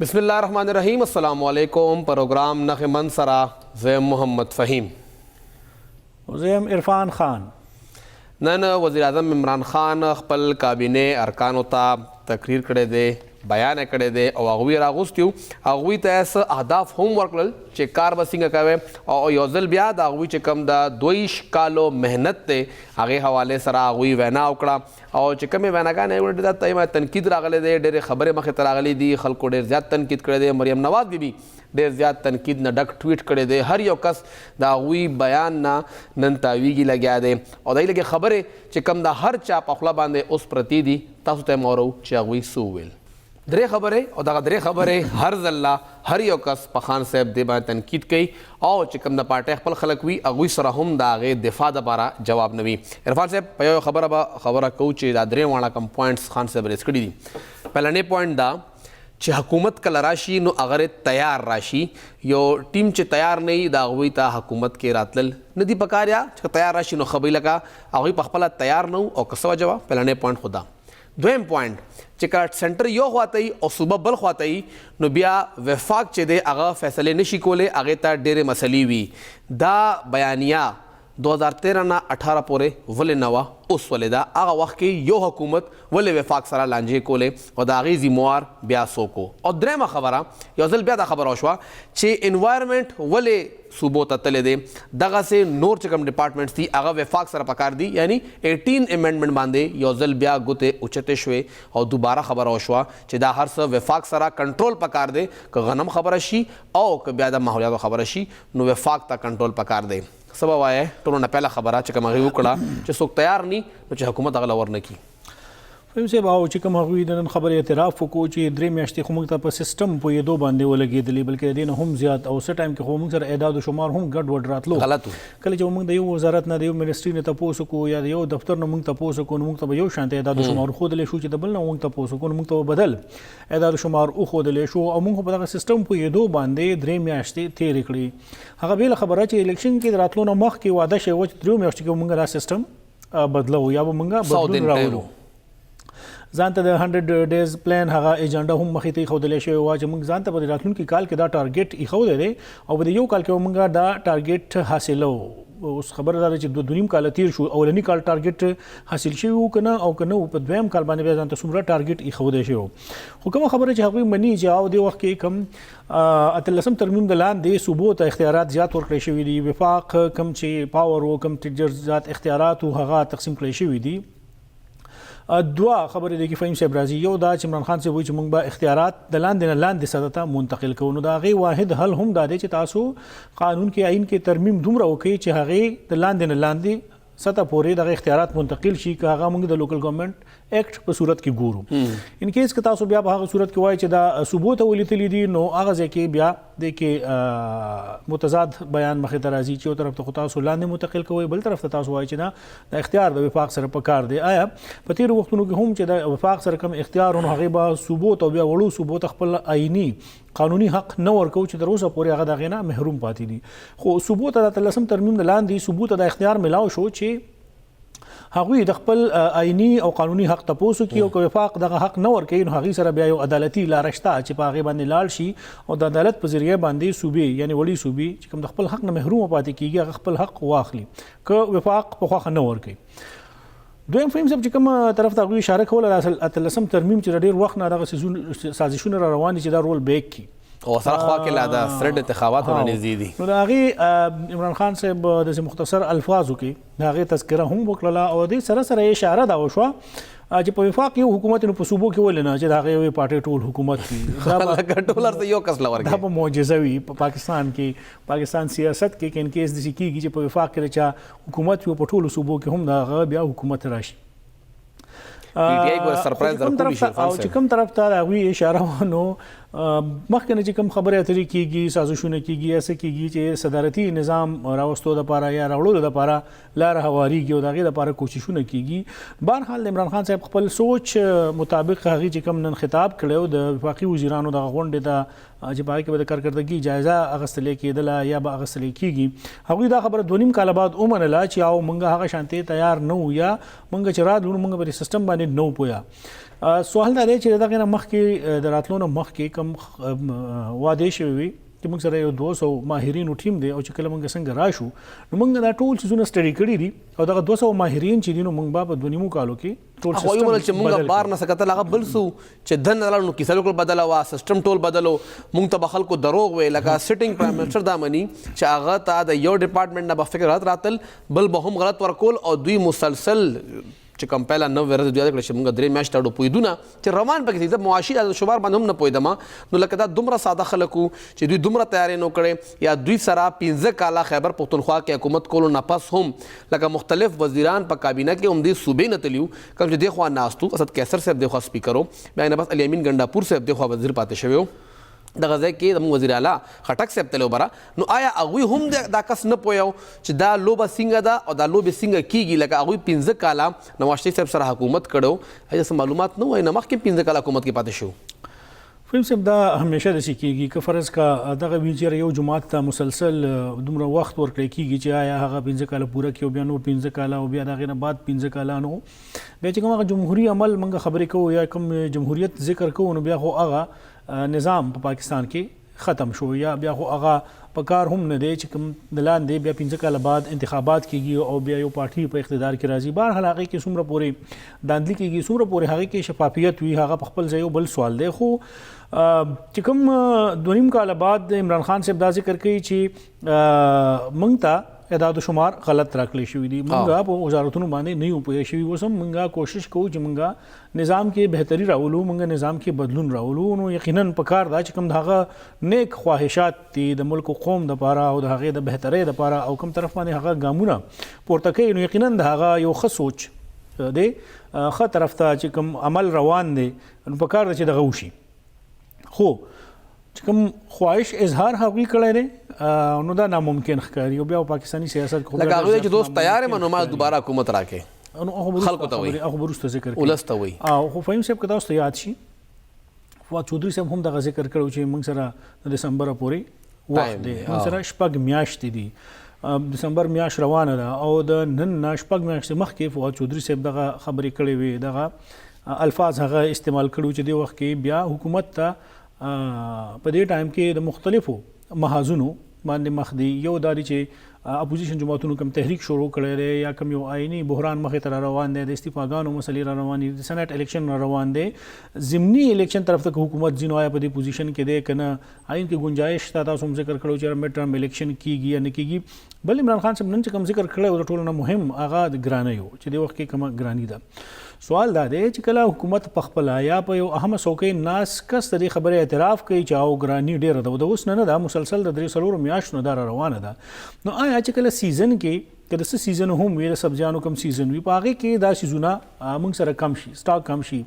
بسم الله الرحمن الرحیم. السلام علیکم. پروګرام نخ من سره زه محمد فهیم. زه یم عرفان خان. نن وزیر اعظم عمران خان خپل کابینه ارکانو ته تقریر کړی دی، بیان یې کړی دی او هغوی راغوستي وو. هغوی ته یې څه اهداف هم ورکړل چې کار به څنګه کوي او یو ځل بیا د هغوی چې کوم د 22 کالو محنت دی، هغې حوالې سره هغوی وینا وکړه او چې کومې ویناګانې یې وکړې، ډېر تنقید راغلی دی، ډېرې خبرې مخې ته راغلې دي، خلکو ډېر زیات تنقید کړی دی. مریم نواز بي بي ډېر زیات تنقید نه ډک ټویټ کړی دی. هر یو کس د هغوی بیان نه نن تاویږي لګیا دی او د لږې خبرې چې کوم د هر چا په خوله باندې اوس پرتې دي، تاسو ته یې اورو چې هغوی څه وویل. درې خبرې او دغه درې خبرې هر ځل لا هر یو کس په خان صاحب دې باندې تنقید کوي او چې کوم د پارټۍ خپل خلک وي، هغوی سره هم د هغې دفاع دپاره جواب نه وي. عرفان صاحب، په یو خبره به خبره کوو چې دا درې واړه کوم پوینټس خان صاحب ریز کړي دي. پهلنی پوینټ دا چې حکومت کله راشي نو هغه تیار راشي. یو ټیم چې تیار نه وي، د هغوی ته حکومت کې راتلل نه دي پکار، یا چې تیار راشي نو ښه به وي. لکه هغوی په خپله تیار نه وو او که څه وجه وه؟ پهلنی پوینټ خو دا. دویم پوینټ چې کله سنټر یو خواته وي او صوبه بل خواته وي، نو بیا وفاق چې دی هغه فیصلې نشي کولی، هغې ته ډېرې مسلې وي. دا بیانیه 2013 نه 18 پورې ولې نه وه؟ اوس ولې ده؟ هغه وخت کې یو حکومت ولې وفاق سره لانجې کولې او د هغې ذموار بیا څوک؟ او درېیمه خبره، یو ځل بیا دا خبره وشوه چې انوایرمنټ ولې صوبو ته تللی دی، دغسې نور چې کوم ډپارټمنټس دي هغه وفاق سره پکار دي. یعنی 18 امندمنټ باندې یو ځل بیا ګوتې اوچتې شوې او دوباره خبره وشوه چې دا هر څه وفاق سره کنټرول پکار دی. که غنم خبره شي او که بیا د ماحولیاتو خبره شي، نو وفاق ته کنټرول پکار دی. څه به وایې؟ ټولو نه پهله خبره چې کوم هغې وکړه چې څوک تیار نی نو چې حکومت هغه له ورنه کړي. فهیم صاحب، او چې کوم هغوی د نن خبرې اعتراف وکړو چې 3 میاشتې خو موږ ته په سیستم پوهېدو باندې ولګېدلې، بلکې د دې نه هم زیات او څه ټایم کې خو موږ سره اعداد و شمار هم ګډ وډ راتلو. غلط. کله چې موږ د یو وزارت نه، د یو منسټري نه تپوس وکړو یا د یو دفتر نه موږ تپوس وکړو، نو موږ ته به یو شانته اعداد و شمار ښودلی شو، چې د بل نه موږ تپوس وکړو نو موږ ته به بدل اعداد و شمار وښودلی شو. او موږ په دغه سیستم پوهېدو باندې 3 میاشتې تېرې کړې. هغه بېله خبره چې الیکشن کې د راتلو نه مخکې وعده شوې وه چې 3 میاشتو کې موږ دا سیستم بدلو یا به موږ بدلون راوړو. ځان ته د 100 ډیز پلان هغه ایجنډا هم مخې ته ایښودل شوی و چې موږ ځان ته په راتلونکي کال کې دا ټارګټ ایښودی دی او په یو کال کې موږ دا ټارګټ حاصلو. اوس خبره ده چې 2.5 کال تیر شو. اولنی کال ټارګټ حاصل شوی و کنه او کنه، په دویم کال باندې بیا ځان ته څومره ټارګټ ایښودل شوی؟ خو کوم خبره چې هغوی مني چې او د وخت کې کوم اتلسم ترمیم د لاندې صوبو ته اختیارات زیات ورکړی شوی دي، وفاق کم چې پاور وو، کم چې زیات اختیارات وو، هغه تقسیم کړی شوی دي. دوه خبرې دي کې فهیم صاحب راځي. یو دا چې عمران خان صاحب وایي چې موږ به اختیارات د لاندې نه لاندې سطح ته منتقل کوو، نو دا غي واحد حل هم دا دی چې تاسو قانون کې، آئین کې ترمیم دومره وکړئ چې هغه د لاندې نه لاندې سطح پورې دغه اختیارات منتقل شي، که هغه موږ د لوکل ګورنمنت اکټ په صورت کې ګورو. ان کیس که تاسو بیا په هغه صورت کې وایي چې دا صوبو ته ولې تللی دي، نو هغه ځای کې بیا د کې متضاد بیان مخې ته راځي چې یو طرف ته خو تاسو لاندې منتقل کوئ، بل طرف ته تاسو وایي چې نه، د اختیار د وفاق سره پکار دی. آیا په تیرو وختونو کې هم چې د وفاق سره کوم اختیار، نو هغه به صوبو ته، بیا وړو صوبو ته خپل آئینی قانوني حق نه ورکو چې تر اوسه پورې هغه دغه نه محروم پاتې دي؟ خو صوبو ته د تلسم ترمیم لاندې صوبو ته د اختیار ملاو شو چې هغوی د خپل آئینی او قانوني حق تپوسو کی او که وفاق دغه حق نه ورکوي، نو هغوی سره بیا یو عدالتي لاره شته چې په هغې باندې لاړ شي او د عدالت په ذریعه باندې صوبې، یعنی وړې صوبې چې کوم د خپل حق نه محروم پاتې کیږي، هغه خپل حق واخلي که وفاق په خوښه نه ورکوي. دویم، فهیم صاحب، چې کوم طرف ته هغوی اشاره کوله، د اصل اتلسم ترمیم چې ډېر وخت نه دغه سازشونه را روان دي چې دا رول بیک کی او سره خوا کې لا د سرډ انتخابات ورنږدې دي. نو د هغې عمران خان صاحب د مختصر الفاظو کې د هغې تذکره هم وکړله او دې سره سره اشاره دا وشوه چې په وفاق یو حکومت، نو په صوبو کې ولې نه چې د هغې یوې پارټۍ ټول حکومت وي؟ دا ټول ارته یو کس لور. دا به معجزه وي په پاکستان کې، پاکستان سیاست کې، ان کیس داسې کیږي چې په وفاق کې چا حکومت وي، په ټولو صوبو کې هم د هغه بیا حکومت راشي. پی ټی آی ګور سرپرایز درکولی شي. او چې کوم طرف ته هغوی اشاره و، نو مخکې نه چې کوم خبرې اترې کیږي، سازشونه کیږي، هسې کیږي چې صدارتي نظام راوستو دپاره یا راوړلو دپاره لاره هواریږي او د هغې دپاره کوششونه کیږي. بهرحال، عمران خان صاحب خپل سوچ مطابق هغې چې کوم نن خطاب کړی د وفاقي وزیرانو دغه غونډې ته چې په هغې کې به د کارکردګي جایزه اخیستل کېدله یا به اخیستل کېږي، هغوی دا خبره 2.5 کاله بعد ومنله چې او مونږ هغه شانتې تیار نه وو یا مونږ چې راتلو، مونږ په سیستم باندې باندې نو پویا. سوال دا دی چې دغه نه مخکې د راتلو نه مخکې کوم وعده شوی وي چې موږ سره یو 200 ماهرینو ټیم دی، او چې کله موږ څنګه راشو نو موږ دا ټول څیزونه سټډي کړي دي، او دغه 200 ماهرین چې دي نو موږ به په 2.5 کالو کې ټول سیستم خو چې موږ بار نه سکتل، هغه بل سو چې دن لاړو نو کیسه بالکل بدله وا، سیستم ټول بدلو، موږ ته به خلکو دروغ وی. لکه سټینګ پرایم منسٹر دا مني چې هغه ته د یو ډپارټمنټ نه به فکر غلط راتل، بل به هم غلط ورکول، او دوی مسلسل چې کوم پهله 9 ورځې دوی یاد کړل چې موږ 3 میاشتې اړو پوهېدو نه چې روان پکې دي، زه معاشي شمار باندې هم نه پوهېدم. نو لکه دا دومره ساده خلک وو چې دوی دومره تیارې نه کړې، یا دوی سره 5 کاله خیبر پښتونخوا کې حکومت کولو نه پس هم لکه مختلف وزیران په کابینه کې هم دې صوبې نه تلي وو، کوم چې دې خوا ناست وو، اسد قیصر صاحب دې خوا سپیکر و، بیا نه بس علي امین ګنډاپور صاحب دې خوا وزیر پاتې شوی و، دغه ځای کې زموږ وزیر اعلی خټک صاحب تللی بره. نو آیا هغوی هم دا کس نه پوهیو چې دا لوبه څنګه ده او دا لوبې څنګه کیږي؟ لکه هغوی 5 کاله نواز شریف صاحب سره حکومت کړو، آیا څه معلومات نه وای نه مخکې 5 کاله حکومت کې پاتې شو؟ فهم صاحب دا همیشه داسې کیږي، که فرض کا دغه وی چې یو جماعت ته مسلسل دومره وخت ورکړی کیږي چې آیا هغه 5 کاله پوره کړي او بیا نور 5 کاله او بیا د هغې نه بعد 5 کاله، نو بیا چې کوم هغه جمهوري عمل موږ خبرې کوو یا کوم جمهوریت ذکر کوو، نو بیا خو هغه نظام په پاکستان کې ختم شو، یا بیا خو هغه په کار هم نه دی چې کوم د لاندې بیا 5 کاله بعد انتخابات کیږي او بیا یو پارټي په اقتدار کې راځي. بهرحال هغې کې څومره پورې داندلي کیږي، څومره پورې هغې کې شفافیت وي، هغه په خپل ځای یو بل سوال دی. خو چې کوم 2.5 کاله بعد عمران خان صاحب دا ذکر کوي چې موږ ته اعداد شمار غلط راکړی شوي دي، موږ په وزارتونو باندې نه یو پوه شوي، اوس هم موږ کوشش کوو چې موږ نظام کې بهتري راولو، موږ نظام کې بدلون راولو. نو یقینا په کار ده چې کوم د هغه نیک خواهشات دي د ملک او قوم دپاره او د هغې د بهترۍ دپاره او کوم طرف باندې هغه ګامونه پورته کوي، نو یقینا د هغه یو ښه سوچ دی، ښه طرف ته چې کوم عمل روان دی، نو په کار ده چې دغه وشي. خو چې کوم خواهش اظهار هغوی کړی دی نو دا ناممکن ښکاري، او بیا پاکستاني سیاست خو لکه هغوی چې دوست تیار یم نو ما دوباره حکومت راکړي، نو خلکو ته وایي، هغه وروسته ذکر کوي، ولس ته وایي. او خو فهیم صاحب که تاسو ته یاد شي فواد چودري صاحب هم دغه ذکر کړو چې موږ سره د دسمبر پورې وخت دی، موږ سره 6 میاشتې دي، دسمبر میاشت روانه ده، او د نن نه 6 میاشتې مخکې فواد چودري صاحب دغه خبرې کړې وې، دغه الفاظ هغه استعمال کړو چې دې وخت کې بیا حکومت ته په دې ټایم کې د مختلفو محاذونو باندې مخ دی. یو دا دی چې اپوزیشن جماعتونو کوم تحریک شروع کړی دی یا کوم یو آئیني بحران مخې ته را روان دی، د استعفاګانو مسلې را روان دي، د سېنېټ الیکشن را روان دی، ضمني الیکشن طرف ته که حکومت ځي نو آیا په دې پوزیشن کې دی که نه، آئین کې ګنجایش شته، تاسو هم ذکر کړو چې مډ ټرم الیکشن کیږي یا نه کیږي. بل عمران خان صاحب نن چې کوم ذکر کړی و د ټولو نه مهم هغه د ګرانۍ و چې دې وخت کې کومه ګراني ده. سوال دا دی چې کله حکومت په خپله یا په یو اهمه څوکۍ ناست کس د دې خبرې اعتراف کوي چې او ګراني ډېره ده، او د اوس نه نه ده، مسلسل د 3-4 میاشتو نه دا را روانه ده، نو آیا چې کله سیزن کې که د څه سیزن هم وي، د سبزیانو کوم سیزن وي، په هغې کې دا سیزونه موږ سره کم شي، سټاک کم شي،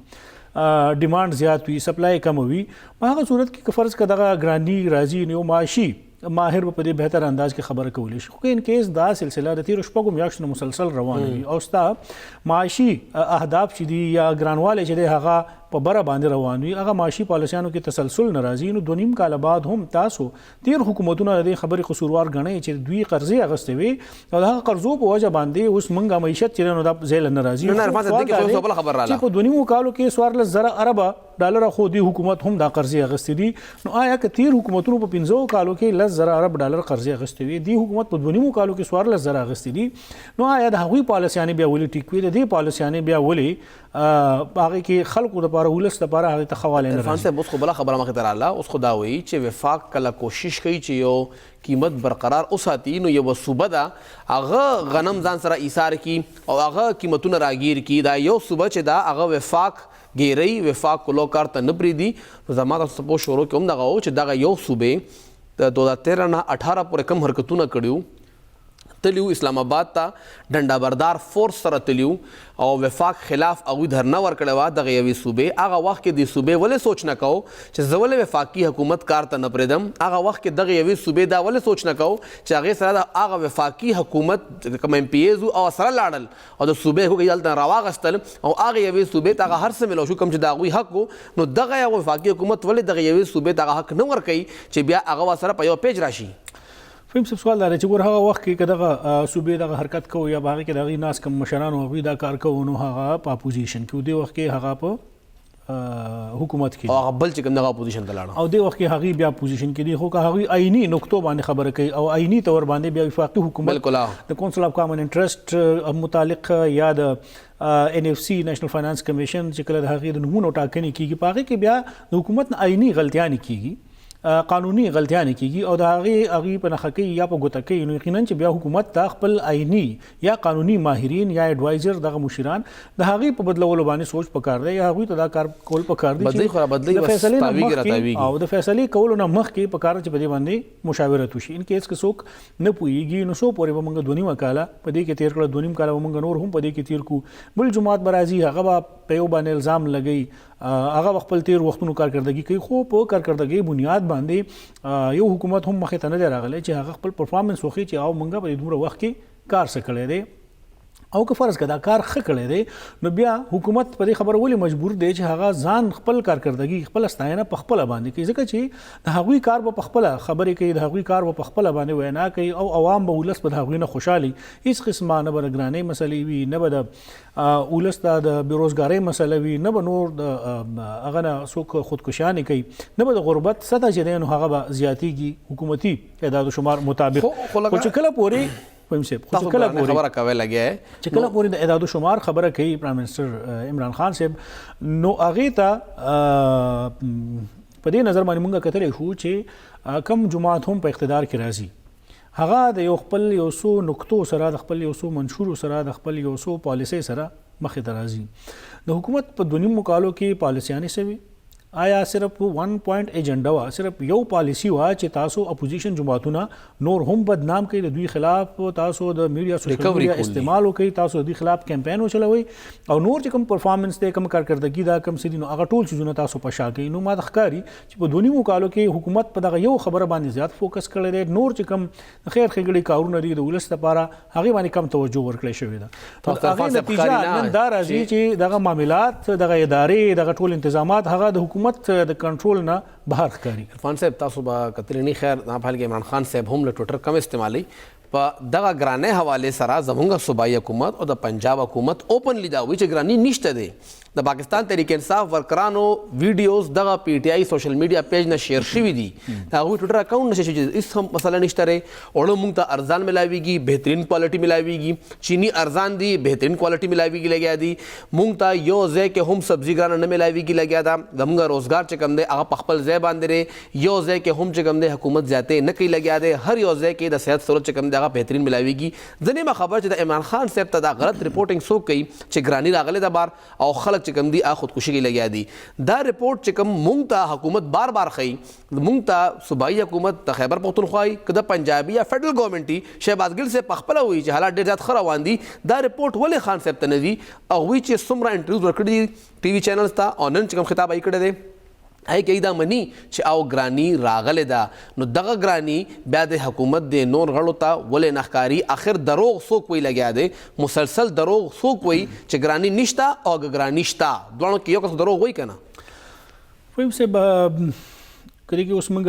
ډیمانډ زیات وي، سپلای کم وي، په هغه صورت کې که فرض که دغه ګراني راځي نو یو معاشي ماهر به په دې بهتر انداز کې خبره کولی شي. خو که ان کیس دا سلسله د تېرو 6 میاشتو نه مسلسل روانه وي او ستا معاشي اهداف چې دي یا ګرانوالی چې دی هغه په بره باندې روان وي، هغه معاشي پالیسیانو کې تسلسل نه راځي، نو 2.5 کاله بعد هم تاسو تېر حکومتونه د دې خبرې قصوروار ګڼئ چې دوی قرضې اخیستې وې او د هغه قرضو په وجه باندې اوس موږ معیشت چې دی نو دا ځای له نه راځي. نه، نه، عرفان صاحب، دې کې خو یو بله خبره راغله. چې په 2.5 کالو کې 14,000 اربه ډالر خو دې حکومت هم دا قرضې اخیستې دي، نو آیا که تېر حکومتونو په 5 کالو کې 10,000 ارب ډالر قرضې اخیستې وې، دې حکومت په 2.5 کالو کې 14,000 اخیستې دي، نو آیا د هغوی پالیسیانې بیا ولې ټیک وې، د دې پالیسیانې بیا ولې په هغې کې خلکو دپاره، ولس دپاره هغې ته ښه والی نه عرفان راځي؟ صاحب، اوس خو بله خبره مخې ته راغله، اوس خو دا وایي چې وفاق کله کوشش کوي چې یو قیمت برقرار وساتي، نو یوه صوبه ده هغه غنم ځان سره ایثار کړي او هغه قیمتونه راګیر کړي، دا یو صوبه چې ده هغه وفاق ګیري، وفاق کولو کار ته نه پرېږدي. نو زما تاسو ته پوه شروع کې هم دغه و چې دغه یو صوبې د 2013 نه 18 پورې کوم حرکتونه کړي وو، تلي وو اسلام آباد ته ډنډه بردار فورس سره تلي وو او وفاق خلاف هغوی دھرنه ورکړې وه دغه یوې صوبې. هغه وخت کې دې صوبې ولې سوچ نه کوو چې زه ولې وفاقي حکومت کار ته نه پرېږدم، هغه وخت کې دغه یوې صوبې دا ولې سوچ نه کوو چې هغې سره د هغه وفاقي حکومت کوم ایم پي ایز وو او سره لاړل او د صوبې حقوق یې هلته راواغستل او هغې یوې صوبې ته هغه هر څه میلاو شو کوم چې د هغوی حق و. نو دغه یو وفاقي حکومت ولې دغه یوې صوبې ته هغه حق نه ورکوي چې بیا هغه ورسره په یو پیج راشي؟ فهم صاحب، سوال دا دی چې ګور هغه وخت کې که دغه صوبې دغه حرکت کوو یا په هغې کې د هغوی ناست کوم مشرانو هغوی دا کار کوو، نو هغه په اپوزیشن کې و، دې وخت کې هغه په حکومت کې او هغه بل چې کوم دغه اپوزیشن ته لاړه او دې وخت کې هغوی بیا اپوزیشن کې دي. خو که هغوی آئیني نقطو باندې خبره کوي او آئیني طور باندې بیا وفاقي حکومت د کونسل اف کامن انټرسټ متعلق یا د ان اف سی نېشنل فاینانس کمیشن چې کله د هغې د نومونو ټاکنې کیږي، په هغې کې بیا د حکومت نه آئیني غلطیانې کیږي، قانوني غلطیانې کیږي او د هغې هغوی په نښه کوي یا په ګوته کوي، نو یقینا چې بیا حکومت ته خپل آئیني یا قانوني ماهرین یا اډوایزر دغه مشیران د هغې په بدلولو باندې سوچ پکار دی یا هغوی ته دا کار کول پکار دی چې د فیصلې نه مخکې او د فیصلې کولو نه مخکې پکار چې په دې باندې مشاورت وشي. ان کیس که څوک نه پوهیږي نو څو پورې به موږ 2.5 کاله په دې کې تیر کړل، 2.5 کاله به موږ نور هم په دې کې تیر کړو. بل جماعت به راځي، هغه به په یو باندې الزام لګوي، هغه به خپل تیر وختونو کارکردګي کوي، خو په کارکردګۍ بنیاد باندې یو حکومت هم مخې ته نه دی راغلی چې هغه خپل پرفارمنس وښيي چې او موږ په دې دومره وخت کې کار څه کړی دی. او که فرض که دا کار ښه کړی دی نو بیا حکومت په دې خبره ولې مجبور دی چې هغه ځان خپل کارکردګي خپله ستاینه په خپله باندې کوي؟ ځکه چې د هغوی کار به په خپله خبرې کوي، د هغوی کار به په خپله باندې وینا کوي او عوام به ولس به د هغوی نه خوشحالي. هیڅ قسمه نه به د ګرانۍ مسلې وي، نه به د ولس ته د بېروزګارۍ مسله وي، نه به نور د هغه نه څوک خودکشیانې کوي، نه به د غربت سطح چې دی نو هغه به زیاتیږي حکومتي اعداد شمار مطابق. خو چې کله پورې فهم صاحب، خو چې کله پورې خبره کوي لګي چې کله پورې د اعداد شمار خبره کوي پرایم منسټر عمران خان صاحب، نو هغه ته په دې نظر باندې مونږ کتلی شو چې کم جماعت هم په اقتدار کې راځي هغه د یو خپل یو څو نقطو سره، د خپل یو څو منشورو سره، د خپل یو څو پالیسۍ سره مخې ته راځي. د حکومت په 2.5 کالو کې پالیسیانې څه وې؟ آیا صرف 1 پوینټ ایجنډا وه، صرف یو پالیسی وه چې تاسو اپوزیشن جماعتونه نور هم بدنام کړئ، د دوی خلاف تاسو د میډیا سوشل میډیا استعمال وکړئ، تاسو د دوی خلاف کمپاین وچلوئ او نور چې کوم پرفارمنس دی، کوم کارکردګي ده، کوم څه دي، نو هغه ټول څیزونه تاسو په شا کوئ. نو ما ته ښکاري چې په 2.5 کالو کې حکومت په دغه یو خبره باندې زیات فوکس کړی دی، نور چې کوم خیر ښېګړې کارونه دي د ولس لپاره هغې باندې کم توجه ورکړی شوې ده. هغې نتیجه نن دا راځي چې دغه معاملات، دغه ادارې، دغه ټول انتظامات هغه د حکومت د کنټرول نه بهر ښکاري. عرفان صاحب، تاسو به کتلی نه، خیر دا په حال کې عمران خان صاحب هم له ټویټر کم استعمالوي. په دغه ګرانۍ حوالې سره زمونږ صوبایي حکومت او د پنجاب حکومت اوپنلی دا وایي چې ګراني نشته دی. د پاکستان تحریک انصاف ورکرانو ویډیوز دغه پی ټی آی سوشل میډیا پیج نه شیر شوي دي، د هغوی ټویټر اکاونټ نه شیر شوي چې هیڅ هم مسله نشته دی. اوړه مونږ ته ارزان ملاویږي، بهترین کوالټي ملاویږي، چینی ارزان دي، بهترین کوالټي ملاویږي لګیا دي. مونږ ته یو ځای کې هم سبزي ګرانه نه ملاویږي لګیا ده. زمونږ روزګار چې کوم دی هغه په خپل ځای باندې دی، یو ځای کې هم چې کوم دی حکومت زیاتې نه کوي لګیا دی. هر یو ځای کې د صحت سهولت چې کوم دی هغه بهترین ملاویږي. زه نه یم خبر چې د عمران خان صاحب ته دا غلط رپورټینګ څوک کوي چې ګراني راغلې ده بار او خلک چې کوم دي هغه خودکشي کوي لګیا دي. دا رپورټ چې کوم مونږ ته حکومت بار بار ښيي، مونږ ته صوبایي حکومت د خیبر پښتونخوا وي که د پنجابي یا فیډرل ګورنمنټ وي، شهباز ګل صاحب په خپله وایي چې حالات ډېر زیات ښه روان دي. دا رپورټ ولې خان صاحب ته نه ځي؟ هغوی چې څومره انټرویوز ورکړي دي ټي وي چینلز ته او نن چې کوم خطاب یې کړی دی هغې کې دا مني چې او ګراني راغلې ده، نو دغه ګراني بیا د حکومت د نور غړو ته ولې نه ښکاري؟ اخر دروغ څوک وایي لګیا دی، مسلسل دروغ څوک وایي چې ګراني نشته او که ګراني شته؟ دواړو کې یو کس دروغ وایي که نه؟ فهیم صاحب، کله کې اوس موږ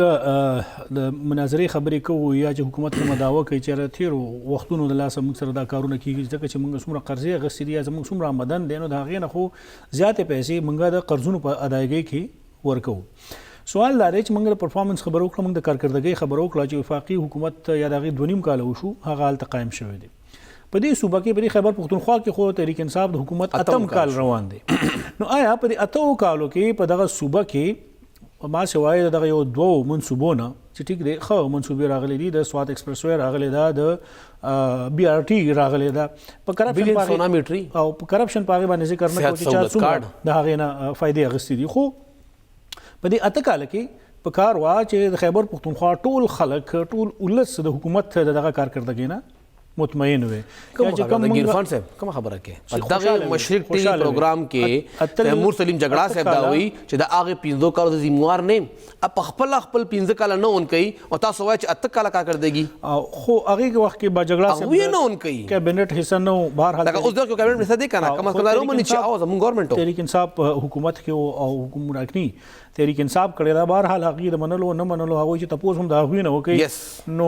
د مناظرې خبرې کوو یا چې حکومت کومه دعوه کوي چې تېرو وختونو د لاسه موږ سره دا کارونه کېږي، ځکه چې موږ څومره قرضې اخیستې دي یا زموږ څومره آمدن دی، نو د هغې نه خو زیاتې پیسې موږ د قرضونو په ادایګۍ کې ورکوو. سوال دا دی چې موږ د پرفارمنس خبره وکړه، موږ د کارکردګۍ خبره وکړه چې وفاقي حکومت یا د هغې 2.5 کاله وشو هغه هلته قایم شوی دی. په دې صوبه کې، په دې خیبر پښتونخوا کې خو تحریک انصاف د حکومت 8 کال روان دی. نو آیا په دې 8 کالو کې په دغه صوبه کې ما سوای دغه یو دوو منصوبو نه چې ټیک دی ښه منصوبې راغلي دي، د سوات ایکسپرس وی راغلې ده، د بي آر ټي راغلې ده، په کرپشن او په کرپشن په هغې باندې ذکر نه کوو چې چا څومره د هغې نه فایدې اخیستې دي. خو په دې 8 کاله کې په کار وه چې د خیبر پښتونخوا ټول خلک، ټول ولس د حکومت د دغه کارکردګۍ نه مطمئن وي. کوم خبره د عرفان صاحب، کوم خبره کې په دغه مشرق ټي وي پروګرام کې تیمور سلیم جګړا صاحب دا وایي چې د هغه 5 کالو د ذمہوار نه په خپل خپل 5 کاله نه اون کوي، او تاسو وایئ چې 8 کاله کارکردګي. خو هغه وخت کې با جګړا صاحب نه اون کوي، کیبنټ حصہ نه. بهر حال اوس دغه کیبنټ حصہ دی کنه، کم از کم لرو مني چې او زمون ګورنمنت تحریک انصاف حکومت کې او حکومت تحریک انصاف کړی دا. بهر حال هغه د منلو نه منلو، هغه چې تاسو هم دا غوینه وکي، نو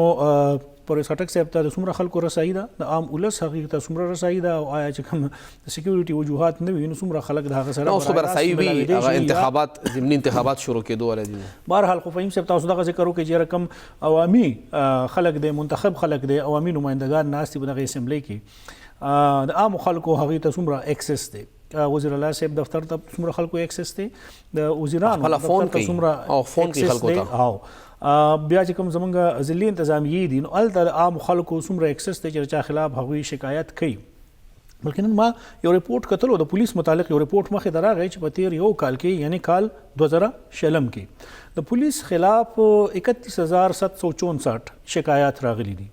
پرویز خټک صاحب ته د څومره خلکو رسایي ده، د عام ولس هغې ته څومره رسایي ده، او آیا چې کوم د سکیورټي وجوهات نه وي نو څومره خلک د هغه سره نو څومره رسایي وي؟ هغه انتخابات، ضمني انتخابات شروع کېدو ولا دي. بهرحال خو فهیم صاحب تاسو دغه ذکر وکړئ چې رقم عوامي خلک دی، منتخب خلک دی، عوامي نمایندګان ناست دي په دغه اسمبلۍ کې، د عامو خلکو هغې ته څومره اکسس دی؟ وزیر اعلی صاحب دفتر ته څومره خلکو اکسس دی؟ د وزیرانو دفتر ته څومره فون کوي خلکو ته؟ او بیا چې کوم زمونږ ضلعي انتظامیې دي، نو هلته د عامو خلکو څومره اکسس دی چې چا خلاف هغوی شکایت کوي؟ بلکې نن ما یو رپورټ کتلو، د پولیس متعلق یو رپورټ مخې ته راغی چې په تیر یو کال کې، یعنی کال 2020 کې، د پولیس خلاف 31764 شکایات راغلي دي.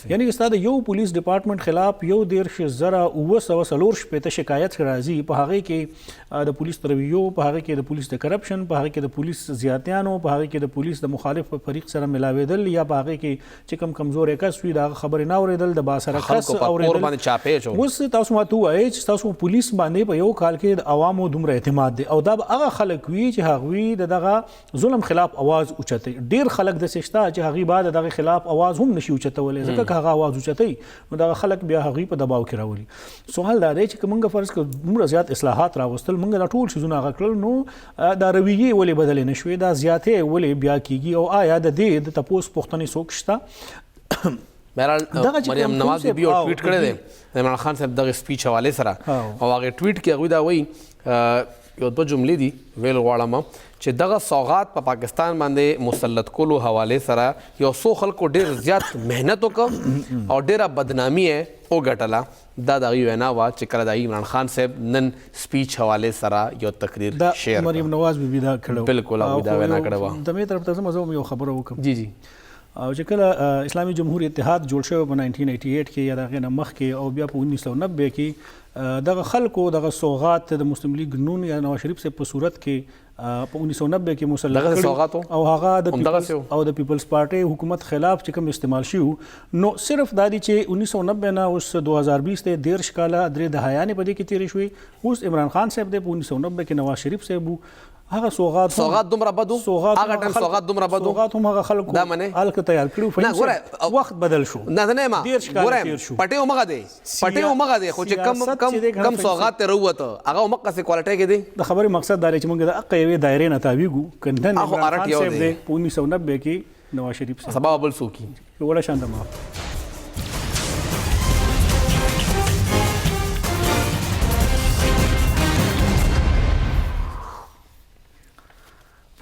یعنی ستا د یو پولیس ډپارټمنټ خلاف 31764 شکایت راځي، په هغه کې د پولیس ترویو، په هغه کې د پولیس د کرپشن، په هغه کې د پولیس زیاتیانو، په هغه کې د پولیس د مخالف فریق سره ملاوېدل، یا په هغه کې چې کوم کمزوری کس وي د هغه خبرې نه اورېدل، د باثره کس اورېدل. اوس تاسو ماته ووایئ چې تاسو پولیس باندې په یو کال کې د عوامو دومره اعتماد دی، او دا به هغه خلک وي چې هغوی د دغه ظلم خلاف اواز اوچتوي. ډېر خلک داسې شته چې هغوی به د دغه خلاف اواز هم نشي اوچتولی، ځکه که هغه اواز اوچتوي نو دغه خلک بیا هغوی په دباو کې راولي. سوال دا دی چې که موږ فرض کړو دومره زیات اصلاحات راوستل، موږ دا ټول څیزونه هغه کړل، نو دا رویې ولې بدلې نه شوې؟ دا زیاتې ولې بیا کیږي؟ او آیا د دې د تپوس پوښتنې څوک شته؟ بهرحال مریم نواز بي یو ټویټ کړی دی عمران خان صاحب دغه سپیچ حواله سره، او هغه ټویټ کې هغوی دا وایي، یو دوه جملې دي ویل غواړم، چې دغه سوغات په پاکستان باندې مسلط کولو حواله سره یو څو خلکو ډیر زیات محنت وکړ او ډیره بدنامي یې وګټله. دا د هغوی وینا وه چې کله د عمران خان صاحب نن سپیچ حواله سره یو تقریر شیر مریم نواز بي بي دا کړو، بالکل هغوی دا وینا کړې وه. د مې طرف ته زه یو خبره وکړم. جی جی. او چې کله اسلامي جمهوري اتحاد جوړ شوی په 1988 کې یا د هغې نه مخکې، او بیا په 1990 کې دغه خلکو دغه سوغات د مسلم لیګ نون یا نواز شریف صاحب په صورت کې په 1990 کې مسلط کړي، او هغه د او د پیپلز پارټي حکومت خلاف چې کوم استعمال شو، نو صرف دا دي چې 1990 نه اوس 2020 ته 13 کاله درې دهایانې په دې کې تېرې شوې. اوس عمران خان صاحب دی، په 1990 کې نواز شریف صاحب و. هغه سوغات دومره بدو، هغه ټایم سوغات دومره بدو، سوغات هم هغه خلکو دا منې خلکو تیار کړو. نه ګوره وخت بدل شو، نه نه ما ګوره پټې مغه دی، پټې مغه دی، خو چې کم کم کم سوغات ته وروته هغه مکه سي کوالټي کې دی. د خبرې مقصد دا دی چې موږ د اقه یوې دایرې نه تاویږو، که نن عمران خان صاحب دی، په 1990 کې نواز شریف صاحب، سبا بل څوک وړه شان د ما.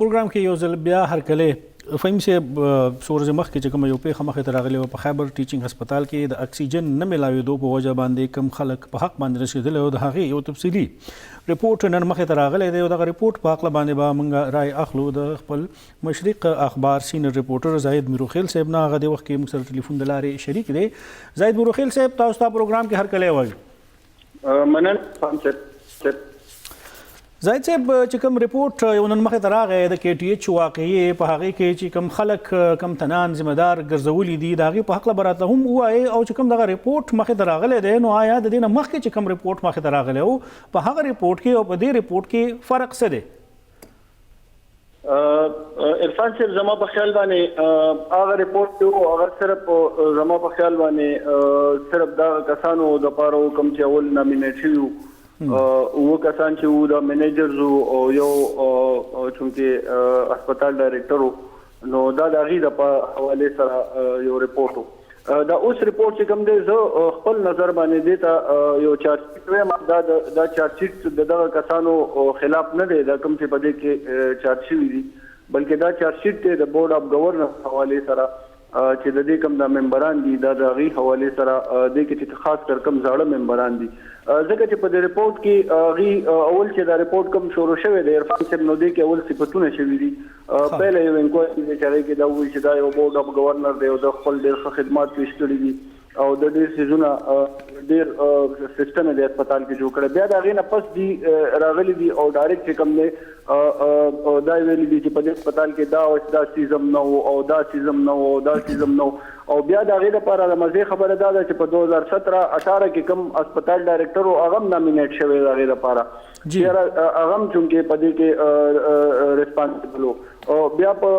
پروګرام کې یو ځل بیا هرکلی. فهیم صاحب، څو ورځې مخکې چې کومه یو پېښه مخې ته راغلې وه په خیبر ټیچینګ هسپتال کې د اکسیجن نه ملاوېدو په وجه باندې کوم خلک په حق باندې رسېدلی او د هغې یو تفصیلي رپورټ نن مخې ته راغلی دی، او دغه رپورټ په هکله باندې به موږ رای اخلو د خپل مشرق اخبار سینر رپورټر زاهد میروخیل صاحب نه. هغه دې وخت کې موږ سره ټلیفون د لارې شریک دی. زاهد میروخیل صاحب، تاسو ته پروګرام کې هرکلی وایو. مننه خان صاحب. زاهد صاحب، چې کوم رپورټ یو نن مخې ته راغی د کې ټي ایچ واقعې په هغې کې چې کوم خلک کوم تنان ذمه دار ګرځولي دي، د هغې په هکله به راته هم ووایې، او چې کوم دغه رپورټ مخې ته راغلی دی، نو آیا د دې نه مخکې چې کوم رپورټ مخې ته راغلی و په هغه رپورټ کې او په دې رپورټ کې فرق څه دی؟ عرفان صاحب، زما په خیال باندې هغه رپورټ چې و هغه صرف زما په خیال باندې صرف دغه کسانو دپاره و کوم چې اول نامینیټ شوي وو، اووه کسان چې وو دا منیجرز وو او یو چونکې هسپتال ډایریکټر وو، نو دا د هغې د حوالې سره یو رپورټ و. دا اوس رپورټ چې کوم دی، زه خپل نظر باندې دې ته یو چارج شیټ وایم. دا چارج شیټ د دغه کسانو خلاف نه دی، دا کوم چې په دې کې چارج شوي دي، بلکې دا چارج شیټ دی د بورډ آف ګورنر حوالې سره چې د دې کوم دا ممبران دي، دا د هغې حوالې سره دې کې چې خاص کر کوم زاړه ممبران دي، ځکه چې په دې رپورټ کې هغې اول چې دا رپورټ کوم شروع شوی دی عرفان صاحب، نو دې کې اول صفتونه شوي دي. پهله یو انکوایري دی چې هغې کې دا ووایي چې دا یو بورډ آف ګورنر دی او ده خپل ډېر ښه خدمات پیش کړي دي، او د ډیر سیزونه ډیر سیستم د هسپتال کې جوړ کړی. بیا د هغې نه پس دی راغلي دي او ډایرکټ چې کوم دی دا ویلي دي چې په دې هسپتال کې دا او دا سیزم نه و او دا سیزم نه و او دا سیزم نه و. او بیا د هغې لپاره د مزې خبره دا ده چې په 2017 18 کې کوم هسپتال ډایرکټر و هغه هم نامینیټ شوی د هغې لپاره، چېرې هغه هم چونکې په دې کې ریسپانسیبل و. او بیا په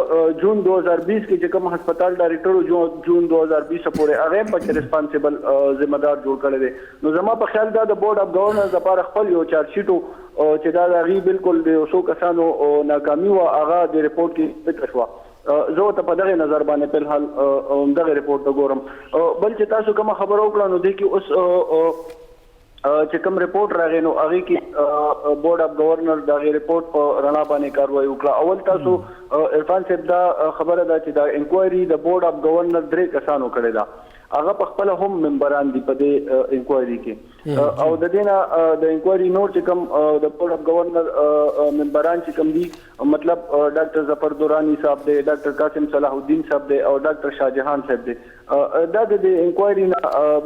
جون 2020 کې چې کوم هسپتال ډایرکټر و جون 2020 پورې هغه هم پکې ریسپانسیبل ذمہ دار جوړ کړی دی. نو زما په خیال دا د بورډ اف ګورنرز لپاره خپل یو چارج شیټ و چې دا د هغوی بالکل د یو څو کسانو ناکامي وه، هغه د رپورټ کې ذکر شوه. زه ورته په دغه نظر باندې په الحال دغه رپورټ ته ګورم. بل چې تاسو کومه خبره وکړه نو دې کې اوس چې کوم رپورټ راغی نو هغې کې بورډ اف ګورنر د هغې رپورټ په رڼا باندې کاروایی وکړه. اول تاسو عرفان صاحب دا خبره ده چې دا انکوایري د بورډ اف ګورنر درې کسانو کړې ده، هغه په خپله هم ممبران دي په دې انکوایري کې. او د دې نه د انکوایري نور چې کوم د بورډ اف ګورنر ممبران چې کوم دي، مطلب ډاکټر ظفر دورانی صاحب دی، ډاکټر قاسم صلاح الدین صاحب دی او ډاکټر شاه جهان صاحب دی، دا د دې انکوایري نه